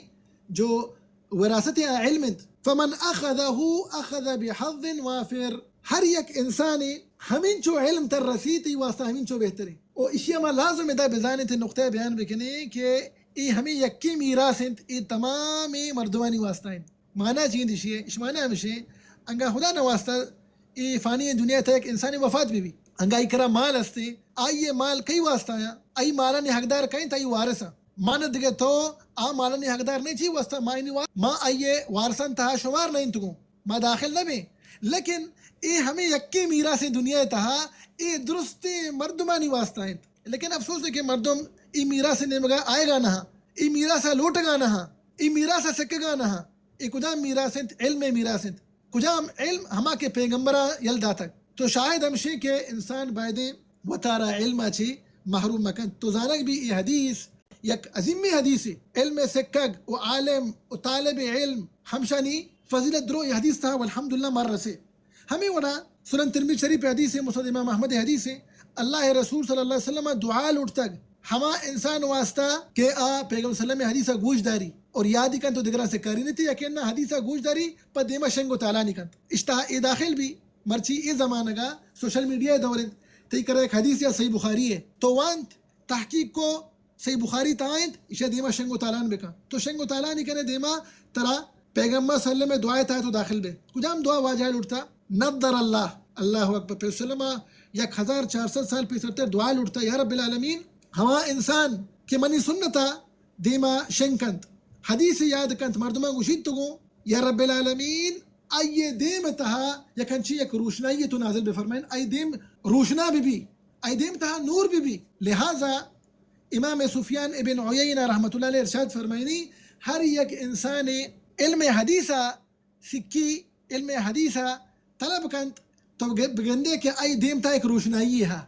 جو وراثت آ علم انت۔ فمن اخذه اخذ بحظ وافر۔ ہر یک انسانے ہمینچو علم تر رسیت، ای واسطہ ہمینچو بہتریں۔ و اشی ما لازم ادا بزانیں، تے نقطہ بیان بکنیں کہ اے ہمیں یکیں میراث انت، اے تمامیں مردمانی واسطہ انت۔ مانا چی انت اشی؟ اش مانا ہمشیں، انگا خدا نہ واسطہ اے فانی دنیا تہ یک انسانی وفات بی بی، انگا ای کرا مال ہستے، آئی مال کئی واسطہ آیا؟ آئی مالانی حقدار کئیں؟ تا ای وارث۔ مانا دگہ تو آ مالانی حقدار نہیں، چی واسطہ؟ ما اینی وا-، ما آئی وارثان تہا شمار نہ انتگوں، ما داخل نہ بیں۔ لیکن اے ہمیں یکیں میراث دنیا تہا، اے درستیں مردمانی واسطہ انت۔ لیکن افسوس ہے کہ مردم ای میراث نیمگا آئے گا نہ، ای میراث لوٹگا نہ، ای میراث سکگا نہ۔ اے کجام میراث انت؟ علم میراث انت۔ کجام علم؟ ہما کہ پیغمبراں یل داتگ۔ تو شاہد ہمشیں کہ انسان بایدیں وتارا علم چی محروم مکنت۔ تو زانگ بی اے حدیث یک عظیمیں حدیثے۔ علم سکگ و عالم و طالب علم ہمشانی فضیلت درو اے حدیث تہا والحمدللہ مر رسے۔ ہمیں وڑا سنن ترمذی شریف حدیث ہے، مسند امام احمد حدیث ہے، اللہ رسول صلی اللہ علیہ وسلم دعا لوٹتگ ہما انسان واسطہ کہ آ پیغمبر صلی اللہ علیہ وسلم حدیث گوش داری اور یادی کن تو دگراں سکاری نتی، یقین نہ حدیث گوش داری پہ دیما شنگ و تالانی کنت۔ اشتہا اے داخل بی، مرچی اے زمانگا سوشل میڈیا دور انت، تئی کرا یک حدیث یا صحیح بخاری ہے، تو وانت، تحقیق کو، صحیح بخاری تا انت، ایشا دیما شنگ و تالان بکن۔ تو شنگ و تالانی کنے دیما ترا پیغمبر صلی اللہ علیہ وسلم دعائے تا تو داخل بے۔ کجام دعا واجہ لوٹتا؟ نظر اللہ، اللہ اکبر۔ پیغمبر صلی اللہ علیہ وسلم یک ہزار چار سد سال پیسر تر دعا لوٹتا، یا رب العالمین، ہما انسان کہ منی سنتا دیما شنگ کنت، حدیث یاد کنت، مردمان گوشیت تو گوں، یا رب العالمین، آئی دیم تہا یک انچی یک روشنائی تو نازل بفرمائن، آئی دیم روشنا بی بی، آئی دیم تہا نور بی بی۔ لہذا امام سفیان ابن عیینہ رحمۃ اللہ علیہ ارشاد فرمائنی، ہر یک انسان علم حدیث سکی، علم حدیث طلب کنت، تو بگندے کہ آئی دیم تہا یک روشنائی ہا،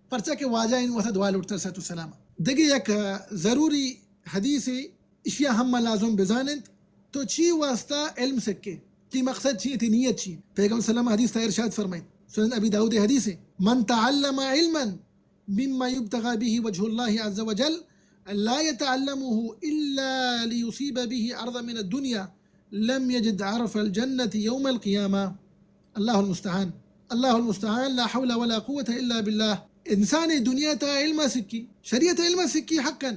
پرچا کہ واجہ ان وسط دعا لوٹتا صلی اللہ علیہ وسلم۔ دگہ یک ضروری حدیث اشیا ہم ما لازم بزاننت، تو چی واسطہ علم سکے؟ تی مقصد چی؟ تی نیت چی؟ پیغمبر صلی اللہ علیہ وسلم حدیث تا ارشاد فرمائیں، سنن ابی داؤد حدیث ہے، من تعلم علما مما يبتغى به وجه الله عز وجل لا يتعلمه إلا ليصيب به عرضا من الدنيا لم يجد عرف الجنة يوم القيامة. اللہ المستعان، اللہ المستعان، لا حول ولا قوة إلا بالله. انسان دنیا تا علم سکی، شریعت علم سکی حقا،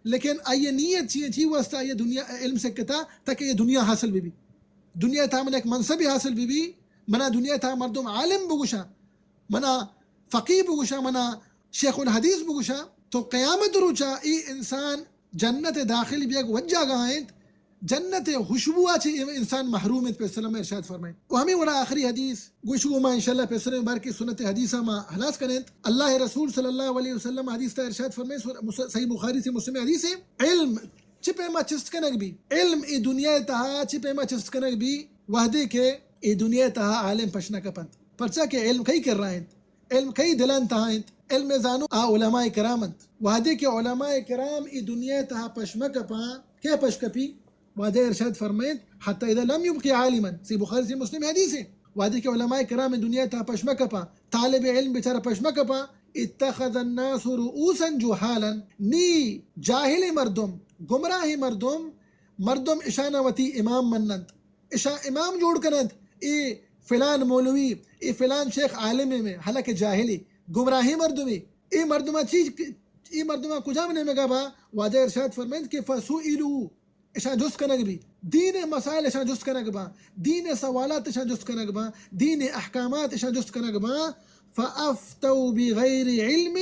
لیکن آئی نیت چی؟ چی واسطہ آئی دنیا علم سکتا؟ تاکہ یہ دنیا حاصل بی بی، دنیا تا من ایک منصب حاصل بی بی، منا دنیا تا مردم عالم بگوشا، منا فقیہ بگوشا، منا شیخ الحدیث بگوشا، تو قیامت روچا ای انسان جنت داخل بیگ وجہ گا انت، جنت خوشبو چی انسان محروم انت، پیسلم ارشاد فرمائیں۔ و ہمیں وڑا آخری حدیث گوشگو ما انشاءاللہ پیسلم بار کی سنت حدیث ما حلاس کریں۔ اللہ رسول صلی اللہ علیہ وسلم حدیث تا ارشاد فرمائیں، سن-، مس-، صحیح بخاری سے مسلم حدیث ہے، علم چی پیما چست کنگ بی؟ علم ای دنیا تہا چی پیما چست کنگ بی؟ وحدے کہ ای دنیا تہا عالم پش نہ کپنت۔ پرچا کہ علم کئی کر رہا انت؟ علم کئی دلان تہا انت؟ علم زانو آ علماء کرام انت۔ وحدے کہ علماء کرام ای دنیا تہا پش مہ کپاں، کے پش کپی؟ وحدے ارشاد فرمائیں، حتی اذا لم يبق عالما، سی بخاری سی مسلم حدیث ہے۔ وحدے کہ علماء کرام دنیا تہا پش مہ کپاں، طالب علم بیچارہ پش مہ کپاں، اتخذ الناس رؤوسا جهالا، نی جاہل مردم، گمراہ مردم، مردم اشانا وتی امام مننت، اشاں امام جوڑ کننت، اے فلان مولوی، اے فلان شیخ عالم میں، حالانکہ جاہلی، گمراہی مردمی۔ اے مردمہ چی اے مردماں کجام نیمگا با؟ واجہ ارشاد فرمائنت کہ فسئلوا، اشاں جست کنگ بی، دین مسائل اشاں جست کنگ با، دین سوالات اشاں جست کنگ با، دین احکامات اشاں جست کنگ با، فافتوا بغیر علم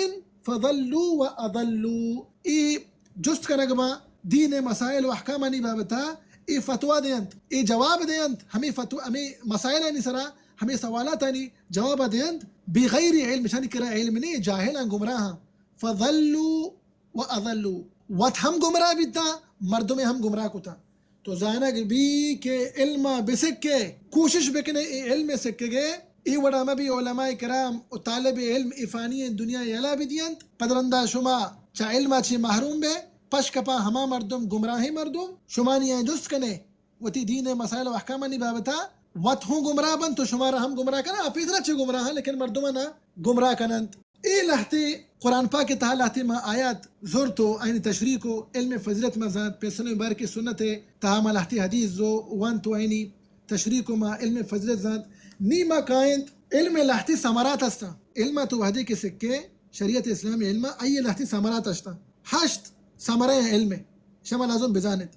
فضلوا واضلوا۔ اے جست کنگ با دین مسائل و احکامانی بابتا، اے فتوا دینت، اے جواب دینت، ہمے فتوا، ہمے مسائلانی سرا، ہمے سوالاتانی جواب دینت، بغیر علم، اشانی کرا علم نے، جاہلاں، گمراہاں، فضلوا واضلوا، وت ہم گمراہ بیتاں، مردمے ہم گمراہ کتاں۔ تو زانگ بی کہ علم ء بسکے، کوشش بکنے اے علم ء سکگے، اے وڑا مبی علماء کرام و طالب علم اے فانی دنیا یلا بدینت، پد رندا شما چہ علم ء چی محروم بے، پش کپاں ہما مردم، گمراہیں مردم، شمانی ء جست کنے وتی دین ء مسائل و احکامانی بابتا، وت ہوں گمراہ بنت تو شمارا ہم گمراہ کناں، آ پیسرا چہ گمراہ، لیکن مردمانا گمراہ کننت۔ اے لہتے قرآن پاک ء تہا لہتے ما آیات زرت و آئینی تشریح کو، علم فضیلت ما زانت، پیسلیں مبارک سنت ء تہا ما لہتے حدیث زو وانت و آئینی تشریح کو، ما علم فضیلت زانت۔ نی ما کائنت علم ء لہتے ثمرات ہستاں۔ علم ء تو وہدے کہ سکے، شریعت اسلام علم ء، آئی ء لہتے ثمرات ہستاں۔ ہشت ثمرہ علم ء شما لازم بزانت۔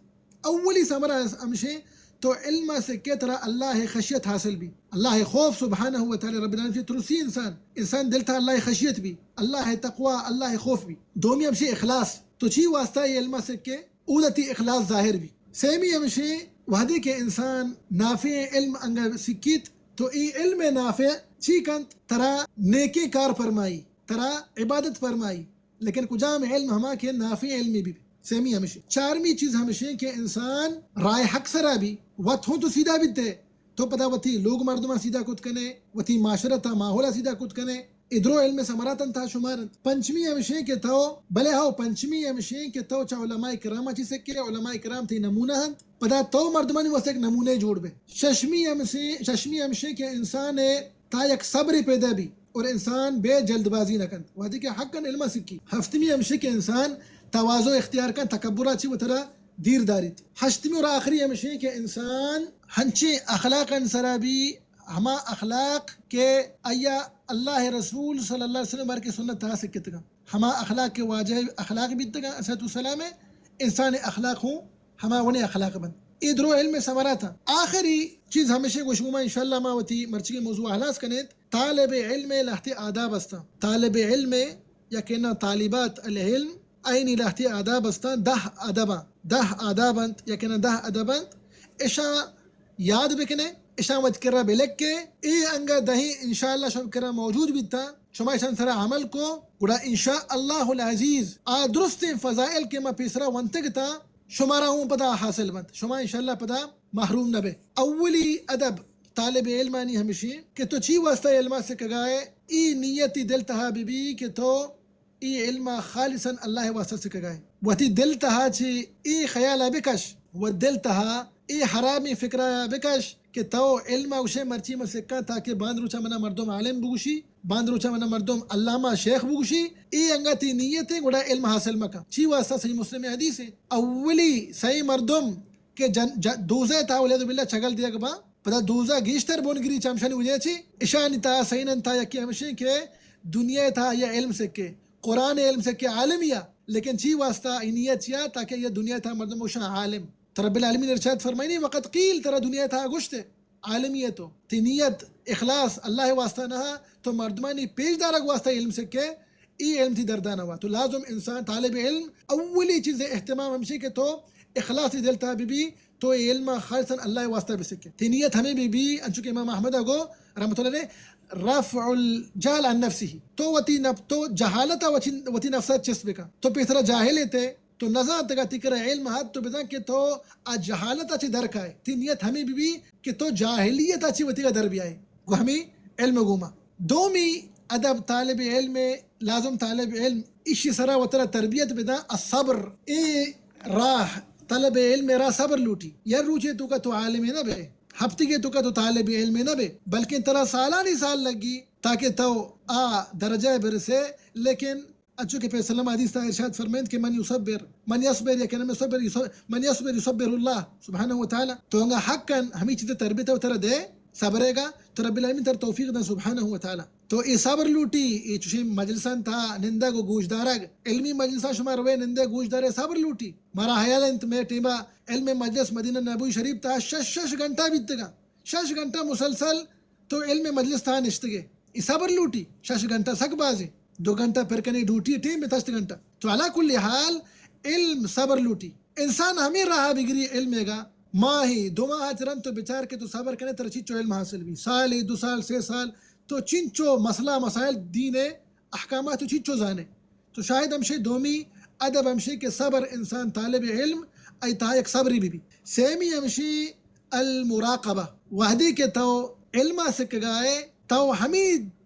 اولی ثمرہ اس ہمشیں، تو علم ء سکے ترا اللہ ء خشیت حاصل بی، اللہ ء خوف، سبحانہ و تعالی، رب العالمین چہ ترسی انسان، انسان دل تا اللہ ء خشیت بی، اللہ ء تقوی، اللہ ء خوف بی۔ دومی ہمشیں اخلاص، تو چی واسطہ اے علم ء سکے، اودا تی اخلاص ظاہر بی۔ سیمی ہمشیں، وہدے کہ انسان نافع علم انگا سکیت، تو اے علم نافع چی کنت؟ ترا نیکیں کار فرمائی، ترا عبادت فرمائی۔ لیکن کجام علم؟ ہما کہ نافع علمی بی۔ سیمی ہمشی۔ چارمی چیز ہمشی کہ انسان رائے حق سرا بی، وت ہوں تو سیدھا بیتے، تو پدا وتی لوگ مردماں سیدھا کت کنے، وتی معاشرتا ماحولا سیدھا کت کنے۔ ادرو علم ثمراتن تا شمار انت۔ پنچمی ہمشی کہ تو، بلے ہو، پنچمی ہمشی کہ تو چا علماء کراما چی سکے، علماء کرام تی نمونہ انت، پدا تو مردمانی واسطہ ایک نمونے جوڑ بے۔ ششمی ہمشی، ششمی ہمشی کہ انسان تا یک صبر پیدا بی۔ اور انسان بے جلد بازی نہ کنت وہدے کہ حقاً علم سکی۔ ہفتمی ہمشی کہ انسان تواضع اختیار کن، تکبر چی وترا دیر داریت۔ ہشتمی اور آخری ہمشی کہ انسان ہنچیں اخلاقاً سرا بی، ہما اخلاق کہ آیا اللہ رسول صلی اللہ علیہ وسلم بارک سنت تہا سکتگا، ہما اخلاق کہ واجہ اخلاق بیتگا، علیہ السلام انسان اخلاق ہوں ہما ونے اخلاق بنت۔ اے درو علم ثمرات انت۔ آخری چیز ہمیشیں گوشگو ما انشاءاللہ ما وتی مرچی موضوع ہلاس کنیت۔ طالب علم لہتے آداب استاں۔ طالب علم یا کہ نہ طالبات العلم، آئینی لہتے آداب استاں، دہ ادب انت، دہ آداب انت یا کہ نہ دہ ادب انت۔ اشاں یاد بکنے، اشاں وت کرا بلکے۔ اے انگا دہیں انشاءاللہ شم کرا موجود بیتا۔ شما اشان سرا عمل کو، گڑا انشاءاللہ العزیز آ درستیں فضائل کہ ما پیسرا ونتگ تا، شمارا ہوں پدا حاصل بنت، شما انشاءاللہ پدا محروم نہ بے۔ اولی ادب طالب علمانی ہمشی کہ تو چی واسطہ علما سکگائے، ای نیتی دل تہا بی بی کہ تو ای علما خالصاً اللہ واسطہ سکگائے۔ وتی دل تہا چی ای خیالا بکش و دل تہا ای حرامی فکرا بکش کہ تو علما گوشے مرچی من سکاں تاکہ باند روچا منا مردم عالم بگوشی، باند روچا منا مردم علامہ شیخ بگوشی، ای انگا تی نیت ہے، گڑا علم حاصل مکن۔ چی واسطہ؟ صحیح مسلم حدیث ہے، اولی سئے مردم کہ جن-، ج-، دوزہ تا والعیاذ باللہ چگل دیگ با، پدا دوزہ گیشتر بنگری چمشانی وجہ چی، اشانی تا سئینن تا یکی ہمشیں کہ دنیا تا یا علم سکے، قرآن علم سکے، عالمیا، لیکن چی واسطہ؟ ای نیت چیا؟ تاکہ یا دنیا تا مردم گوشاں عالم۔ تو رب العالمین ارشاد فرمائنی، وقد قیل، ترا دنیا تہا گوشتے، عالمی ہے تو، تی نیت اخلاص اللہ واسطہ نہ، تو مردمانی پیش دارگ واسطہ علم سکے، ای علم تی دردا نہ وا۔ تو لازم انسان طالب علم اولی چیز اہتمام ہمشی کہ تو اخلاص دل تہا بی بی، تو اے علم خالصاً اللہ واسطہ بسکے۔ تی نیت ہمیں بی بی، انچو کہ امام احمد گو رحمۃ اللہ علیہ، رفع الجہل عن نفسه، تو وتی نف-، تو جہالت وتی، وتی نفسا چست بکن۔ تو پیسرا جاہل تے، تو نزانتگا تی کرا علم ہت، تو بزان کہ تو آ جہالتا چی در کائے۔ تی نیت ہمیں بی بی کہ تو جاہلیتا چی وتیگا در بیائے۔ گو ہمیں علم گوما۔ دومی ادب طالب علم، لازم طالب علم ایشی سرا وترا تربیت بدان، الصبر۔ اے راہ، طلب علم راہ صبر لوٹی۔ یا روچے توکا تو عالم نہ بے، ہفتگے توکا تو طالب علم نہ بے، بلکن ترا سالانی سال لگی تاکہ تو آ درجہ برسے، لیکن انچو کہ پیغمبر صلی اللہ علیہ وسلم حدیث تا ارشاد فرمائنت کہ من یصبر، من یصبر، یا کہ نہ یصبر، یص-، من یصبر یصبر اللہ سبحانہ و تعالی۔ تو انگا حقاً ہمیں چیز تربیت و ترا دے، صبرے گا، تو رب العالمین ترا توفیق داں سبحانہ و تعالی۔ تو اے صبر لوٹی، اے چوشیں مجلساں تہا نندگ و گوشدارگ، علمی مجلساں شما روے نندے گوشدارے، صبر لوٹی۔ مارا حیال انت مئے ٹیما علم مجلس مدینہ نبوی شریف تہا شش شش گھنٹہ بیتگاں، شش گھنٹہ مسلسل تو علم مجلس تہا نشتگے، اے صبر لوٹی۔ شش گھنٹہ سک بازیں، دو گھنٹہ پر کنے ڈیوٹی ٹیم بہ ہشت گھنٹہ۔ تو علی کل حال علم صبر لوٹی۔ انسان ہمے راہ بگری علم گا، ماہے دو ماہ چہ رند تو بچار کہ تو صبر کنے ترا چیچو علم حاصل بی، سالے، دو سال، سے سال، تو چنچو مسئلہ مسائل دین احکامات تو چیچو زانے۔ تو شاید ہمشے دومی ادب ہمشے کہ صبر انسان طالب علم ای تہا یک صبری بی بی۔ سیمی ہمشے المراقبہ، وہدے کہ تو علما سکگائے، تو ہمے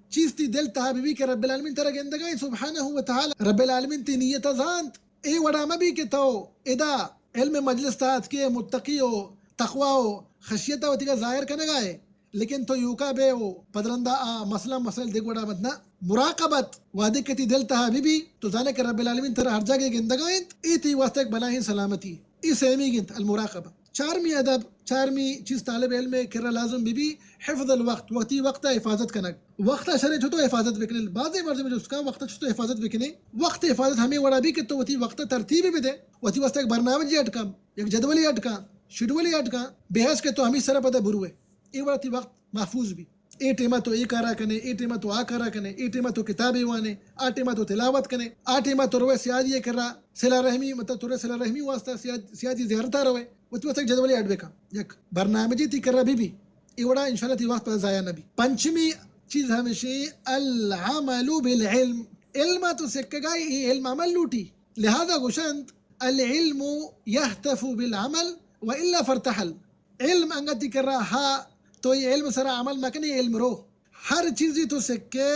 چیز تی دل تہا بی بی کہ رب العالمین ترا گندگائیں سبحانہ و تعالی، رب العالمین تی نیت زانت۔ اے وڑا مہ بی کہ تو ادا علم مجلس تہا اتکے متقی و تقوی و خشیت وتیگا ظاہر کنگائے، لیکن تو یوکا بے و پدرندا آ مسئلہ مسائل دگہ وڑا مت نہ۔ مراقبت وہدے کہ تی دل تہا بی بی، تو زانے کہ رب العالمین ترا ہر جاگہ گندگا انت، اے تی واسطہ ایک بلاہیں سلامتی۔ اے سیمی گنت المراقبہ۔ چارمی ادب، چارمی چیز طالب علم کرا لازم بی بی حفظ الوقت، وتی وقت حفاظت کنگ۔ وقت شرے چطور حفاظت بکنے؟ بعضی مردم جست کن وقت چطور حفاظت بکنے؟ وقت حفاظت ہمے وڑا بی کہ تو وتی وقت ترتیب بدے، وتی واسطہ ایک برنامج اڈ کن، یک جدولی اڈ کن، شیڈولی اڈ کن، بحیث کہ تو ہمے سرا پدا بروے۔ اے وڑا تی وقت محفوظ بی۔ اے ٹیما تو اے کارا کنے، اے ٹیما تو آ کارا کنے، اے ٹیما تو کتابے وانے، آ ٹیما تو تلاوت کنے، آ ٹیما تو روے سیادی کرا صلہ رحمی، مطلب تو روے صلہ رحمی واسطہ سیاد-، سیادی زیارتا روے۔ وتی واسطہ یک جدولے اڈ بکن، یک برنامجے تی کرا بی بی۔ اے وڑا انشاءاللہ تی وقت پدا ضائع نہ بی۔ پنچمی چیز ہمشی العمل بالعلم۔ علم تو سکگائے، اے علم عمل لوٹی۔ لہذا گوشنت، العلم یہتف بالعمل و الا فرتحل۔ علم انگتی کرا ہا، تو اے علم سرا عمل مکنے، علم رو۔ ہر چیزی تو سکے،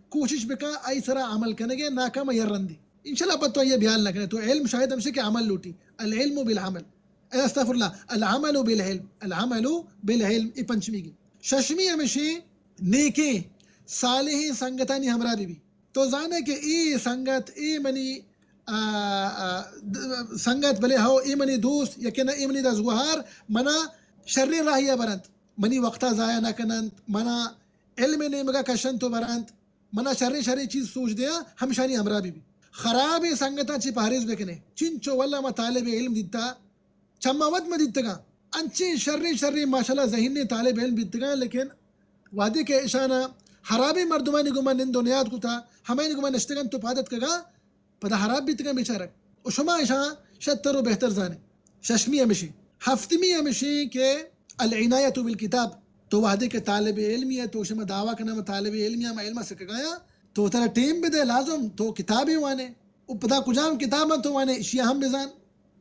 کوشش بکن آئی سرا عمل کنگے، ناکام یر رندی۔ انشاءاللہ پہ تو یہ بیال نہ کنے۔ تو علم شاید ہمشے کہ عمل لوٹی۔ العلم بالعمل۔ اے استغفر اللہ، العمل بالعلم، العمل بالعلم، اے پنچمی گی۔ ششمی ہمشی نیکیں صالحیں سنگتانی ہمراہ بی بی۔ تو زانے کہ اے سنگت، اے منی، آ، آ، د-، سنگت بلے ہو، اے منی دوست، یکے نہ اے منی دزگوہار، منا شریں راہیا برنت، منی وقتا ضائع نہ کننت، منا علم نیمگا کشنت و برنت، منا شریں شریں چیز سوچ دیاں، ہمشانی ہمراہ بی بی۔ خرابیں سنگتاں چی پہریز بکنے۔ چنچو واللہ ما طالب علم دیتا، چما وت ما دیتگاں۔ انچیں شریں شریں ماشاءاللہ ذہینیں طالب علم بیتگاں، لیکن وہدے کہ اشانا خرابیں مردمانی گوما نند و نیاد کتا، ہمایانی گوما نشتگاں تو پاد اتکگاں، پدا خراب بیتگاں بیچارگ۔ و شما اشاں شتر و بہتر زانے۔ ششمی ہمشی۔ ہفتمی ہمشی کہ العنایۃ بالکتاب۔ تو وہدے کہ طالب علمی ہے، تو شما دعویٰ کنا ما طالب علمی ہم علم سکگایاں، تو ترا ٹیم بدے، لازم تو کتابے وانے۔ و پدا کجام کتاباں تو وانے، اشیا ہم بزان۔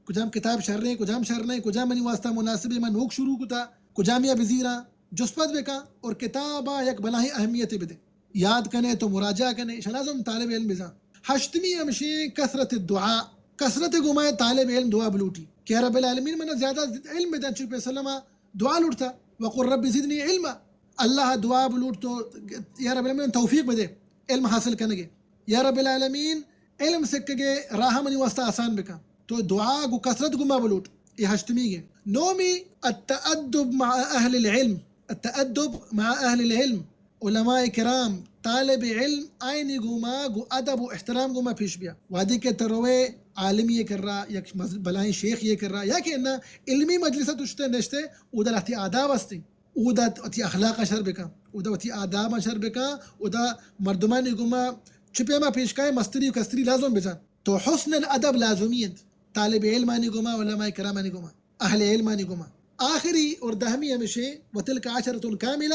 کجام کتاب شریں، کجام شر نہ، کجام منی واسطہ مناسبیں، من نوک شروع کتا، کجامیا بزیراں، جست پد بکن اور کتابا یک بلاہیں اہمیتے بدے۔ یاد کنے تو مراجعہ کنے، اشاں لازم طالب علم بزان۔ ہشتمی ہمشیں کثرت الدعاء، کثرت گوما طالب علم دعا بلوٹی کہ یا رب العالمین منا زیادہ علم بدن، چو پیسلما دعا لوٹتا، وقل رب زدنی علما، اللہ دعا بلوٹ تو یا رب العالمین توفیق بدے علم حاصل کنگے۔ یا رب العالمین، علم سکگے راہ منی واسطہ آسان بکن۔ تو دعا گو کثرت گو ما بلوٹ۔ اے ہشتمی گے۔ نومی، التأدب مع اہل العلم۔ التأدب مع اہل العلم۔ علماء کرام، طالب علم، آئینی گوما گو ادب و احترام گوما پیش بیا۔ وہدے کہ تروے عالمی کرا، یک مز-، بلائیں شیخ یہ کرا، یا کہ انا علمی مجلس تو شتے نشتے، اودا لہتی آداب ہستے۔ اودا وتی اخلاق شر بکن، اودا وتی آداب شر بکن، اودا مردمانی گوما چہ پیما پیش کائے مستری و کستری لازم بزان۔ تو حسن الادب لازمی انت طالب علمانی گوما، علماء کرامانی گوما، اہل علمانی گوما۔ آخری اور دہمی ہمشے، وتلک عشرۃ کاملہ،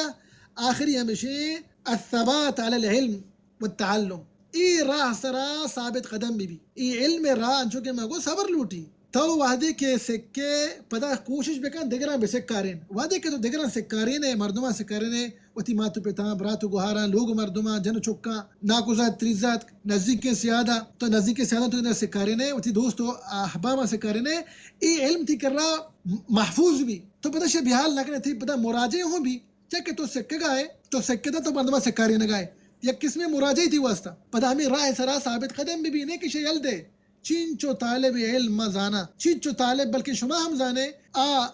آخری ہمشے الثبات علی العلم والتعلم۔ اے راہ سرا ثابت قدم بی بی۔ اے علم راہ انچو کہ ما گو صبر لوٹی۔ تو وہدے کہ سکے پدا کوشش بکن دگراں بہ سکارین۔ وہدے کہ تو دگراں سکارینے، مردماں سکارینے، وتی مات و پتاں، برات و گہاراں، لوگ و مردماں، جن و چکاں، ناکوزات، تریزات، نزیکیں سیاداں، تو نزیکیں سیاداں تو ادا سکارینے، وتی دوست و احباباں سکارینے، اے علم تی کرا محفوظ بی۔ تو پدا شے بحال نہ کنے، تی پدا مراجعہ ہوں بی، چہ کہ تو سکگا ئے، تو سکدا تو مردماں سکارینگا ئے۔ یک قسمے مراجعہ تی واسطہ۔ پدا ہمے راہ سرا ثابت قدم بہ بی، نہ کہ شے یل دے۔ چینچو طالب علم ما زانا، چینچو طالب، بلکہ شما ہم زانے، آ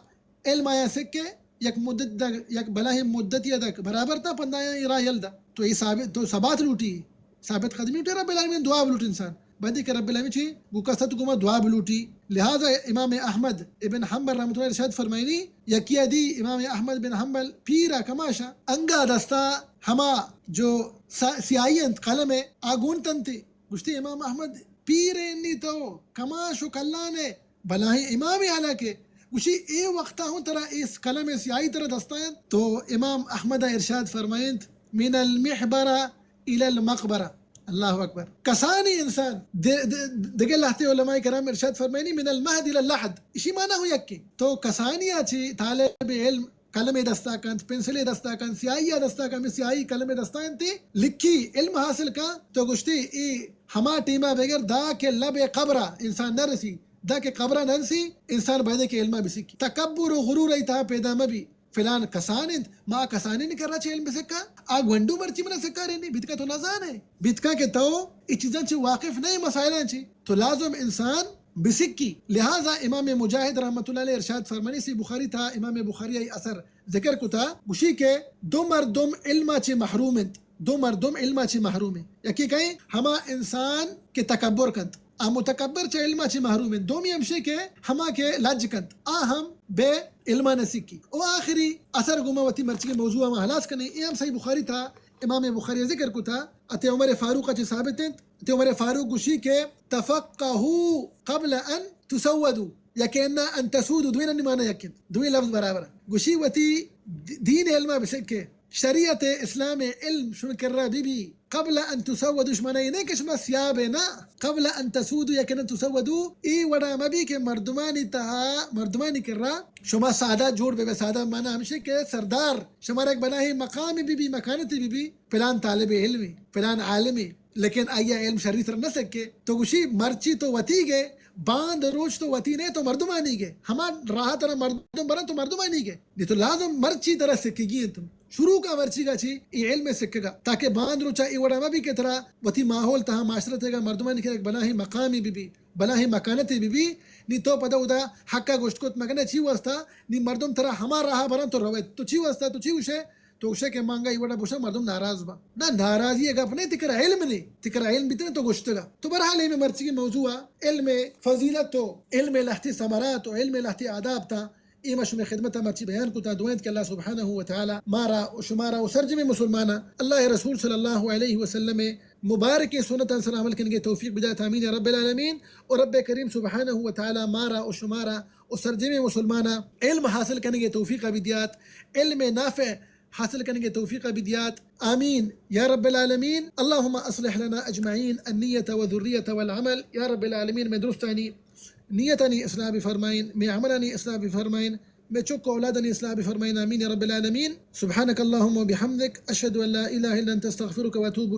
علم آیا سکے، یک مدت دگ، یک بلاہیں مدتی دگ، برابر تا پندایاں اے راہ یل دا۔ تو اے ثابت، تو ثبات لوٹی، ثابت قدمی لوٹی، رب العالمین دعا بلوٹ انسان۔ بدی کہ رب العالمین چی گو کسط گما دعا بلوٹی۔ لہذا امام احمد ابن حنبل رحمۃ اللہ ارشاد فرمائنی، یکی دی امام احمد بن حنبل پیرا کماشا انگا دستا ہما جو سا-، سیاہی انت قلم ءِ، آ گون تنتی۔ گوشتی، امام احمد، پیر انی تو، کماش و کلان ءِ، بلاہیں امامے حالانکہ۔ گوشی، اے وقتا ہوں ترا اے قلم ءِ سیاہی ترا دستا انت؟ تو امام احمد ارشاد فرمائنت، من المحبرہ الی المقبرہ۔ اللہ اکبر۔ کسانی انسان، د-، د-، دگہ لہتے علماء کرام ارشاد فرمائنی، من المہد الی اللحد۔ اشی معنی ہوں یکے۔ تو کسانی آ چی طالب علم قلمے دستا کنت، پنسلے دستا کنت، سیاہی ءَ دستا کنت، ہمے سیاہی قلمے دستا انت، لکھی، علم حاصل کن، تو گوشتی، اے ہما ٹیما بگر دا کہ لب قبرا انسان نہ رسی، دا کہ قبرا نہ رسی، انسان بایدے کہ علما بسکی۔ تکبر و غرور ای تہا پیدا مبی۔ فلان کسان انت، ما کسانین کرا چہ علم بسکا، آ گونڈو مرچی منا سکارینی، بیتکا تو نزانے، بیتکا کہ تو ای چیزاں چہ واقف نہ، مسائلاں چہ۔ تو لازم انسان بسکی۔ لہذا امام مجاہد رحمۃ اللہ علیہ ارشاد فرمانی، سی بخاری تھا، امام بخاری ای اثر ذکر کتا، گوشی کہ دو مردم علما چہ محروم انت، دو مردم علما چہ محروم انت۔ یکی کہیں ہما انسان کہ تکبر کنت، آ متکبر چہ علما چہ محروم انت۔ دومی ہمشی کہ ہما کہ لج کنت، آ ہم بے علما نہ سکی۔ او آخری اثر گوما وتی مرچی موضوع ہم ہلاس کنے، اے ہم صحیح بخاری تھا، امام بخاری ذکر کتا، اتے عمر فاروق چہ ثابت انت، اتے عمر فاروق گوشی کہ تفقہوا قبل ان تسودوا، یا کہ انا ان تسودوا، دوینانی معنی یک انت، دوئیں لفظ برابر انت۔ گوشی وتی د-، دین علما بسکے، شریعت اسلام علم شما کرا بی بی، قبل ان تسودوا، شما نہ، نہ کہ شما سیاہ بے نہ، قبل ان تسودوا یا کہ ان تسودوا، ای وڑا مبی کہ مردمانی تہا، مردمانی کرا شما سادہ جوڑ بے، سادہ معنی ہمشی کہ سردار شما را یک بلاہیں مقامی بی بی، مکانتی بی بی، فلان طالب علمی، فلان عالمی، لیکن آئی علم شری سر نہ سکے۔ تو گوشی مرچی تو وتی گے، باند روچ تو وتی نے، تو مردمانی گے۔ ہما راہ ترا مردم برن تو مردمانی گے۔ نی تو لازم مرچی ترا سکگی انت۔ شروع کا مرچی گا چی ای علم سکگا، تاکہ باند روچا ای وڑا مبی کہ ترا وتی ماحول تہا معاشرت گا مردمانی کہ یک بلاہیں مقامی بی بی، بلاہیں مکانتی بی بی، نی تو پدا ادا حقا گوشت کت مکنے چی واسطہ، نی مردم ترا ہما راہ برن تو رویت۔ تو چی واسطہ، تو چی گوشے؟ تو گوشے کہ مانگا ای وڑا بوشا مردم ناراض با۔ نہ، ناراضی گپ نہیں، تکرا علم نہیں، تکرا علم بیتنے تو گوشتگا۔ تو بہرحال اے مرچی موضوع علم فضیلت و علم لہتی ثمرات و علم لہتی آداب تا، اے ما شمئے خدمت ء مرچی بیان کتا۔ دعا انت کہ اللہ سبحانہ و تعالی مارا و شمارا و سرجمیں مسلماناں اللہ ء رسول صلی اللہ علیہ وسلم ء مبارکیں سنتاں سر عمل کنگ ء توفیق بدات، آمین یا رب العالمین۔ و رب کریم سبحانہ و تعالی مارا و شمارا و سرجمیں مسلماناں علم حاصل کنگ ء توفیق بدیات، علم نافع حاصل کنگ ء توفیق بدیات، آمین یا رب العالمین۔ اللهم اصلح لنا اجمعین النیة و ذریة والعمل۔ یا رب العالمین، مئے درستانی نیتانی اصلاح بفرمائین، مئے عملانی اصلاح بفرمائین، مئے چک و اولادانی اصلاح بفرمائین، آمین یا رب العالمین۔ سبحانك اللهم وبحمدك، اشهد ان لا اله الا انت، استغفرك واتوب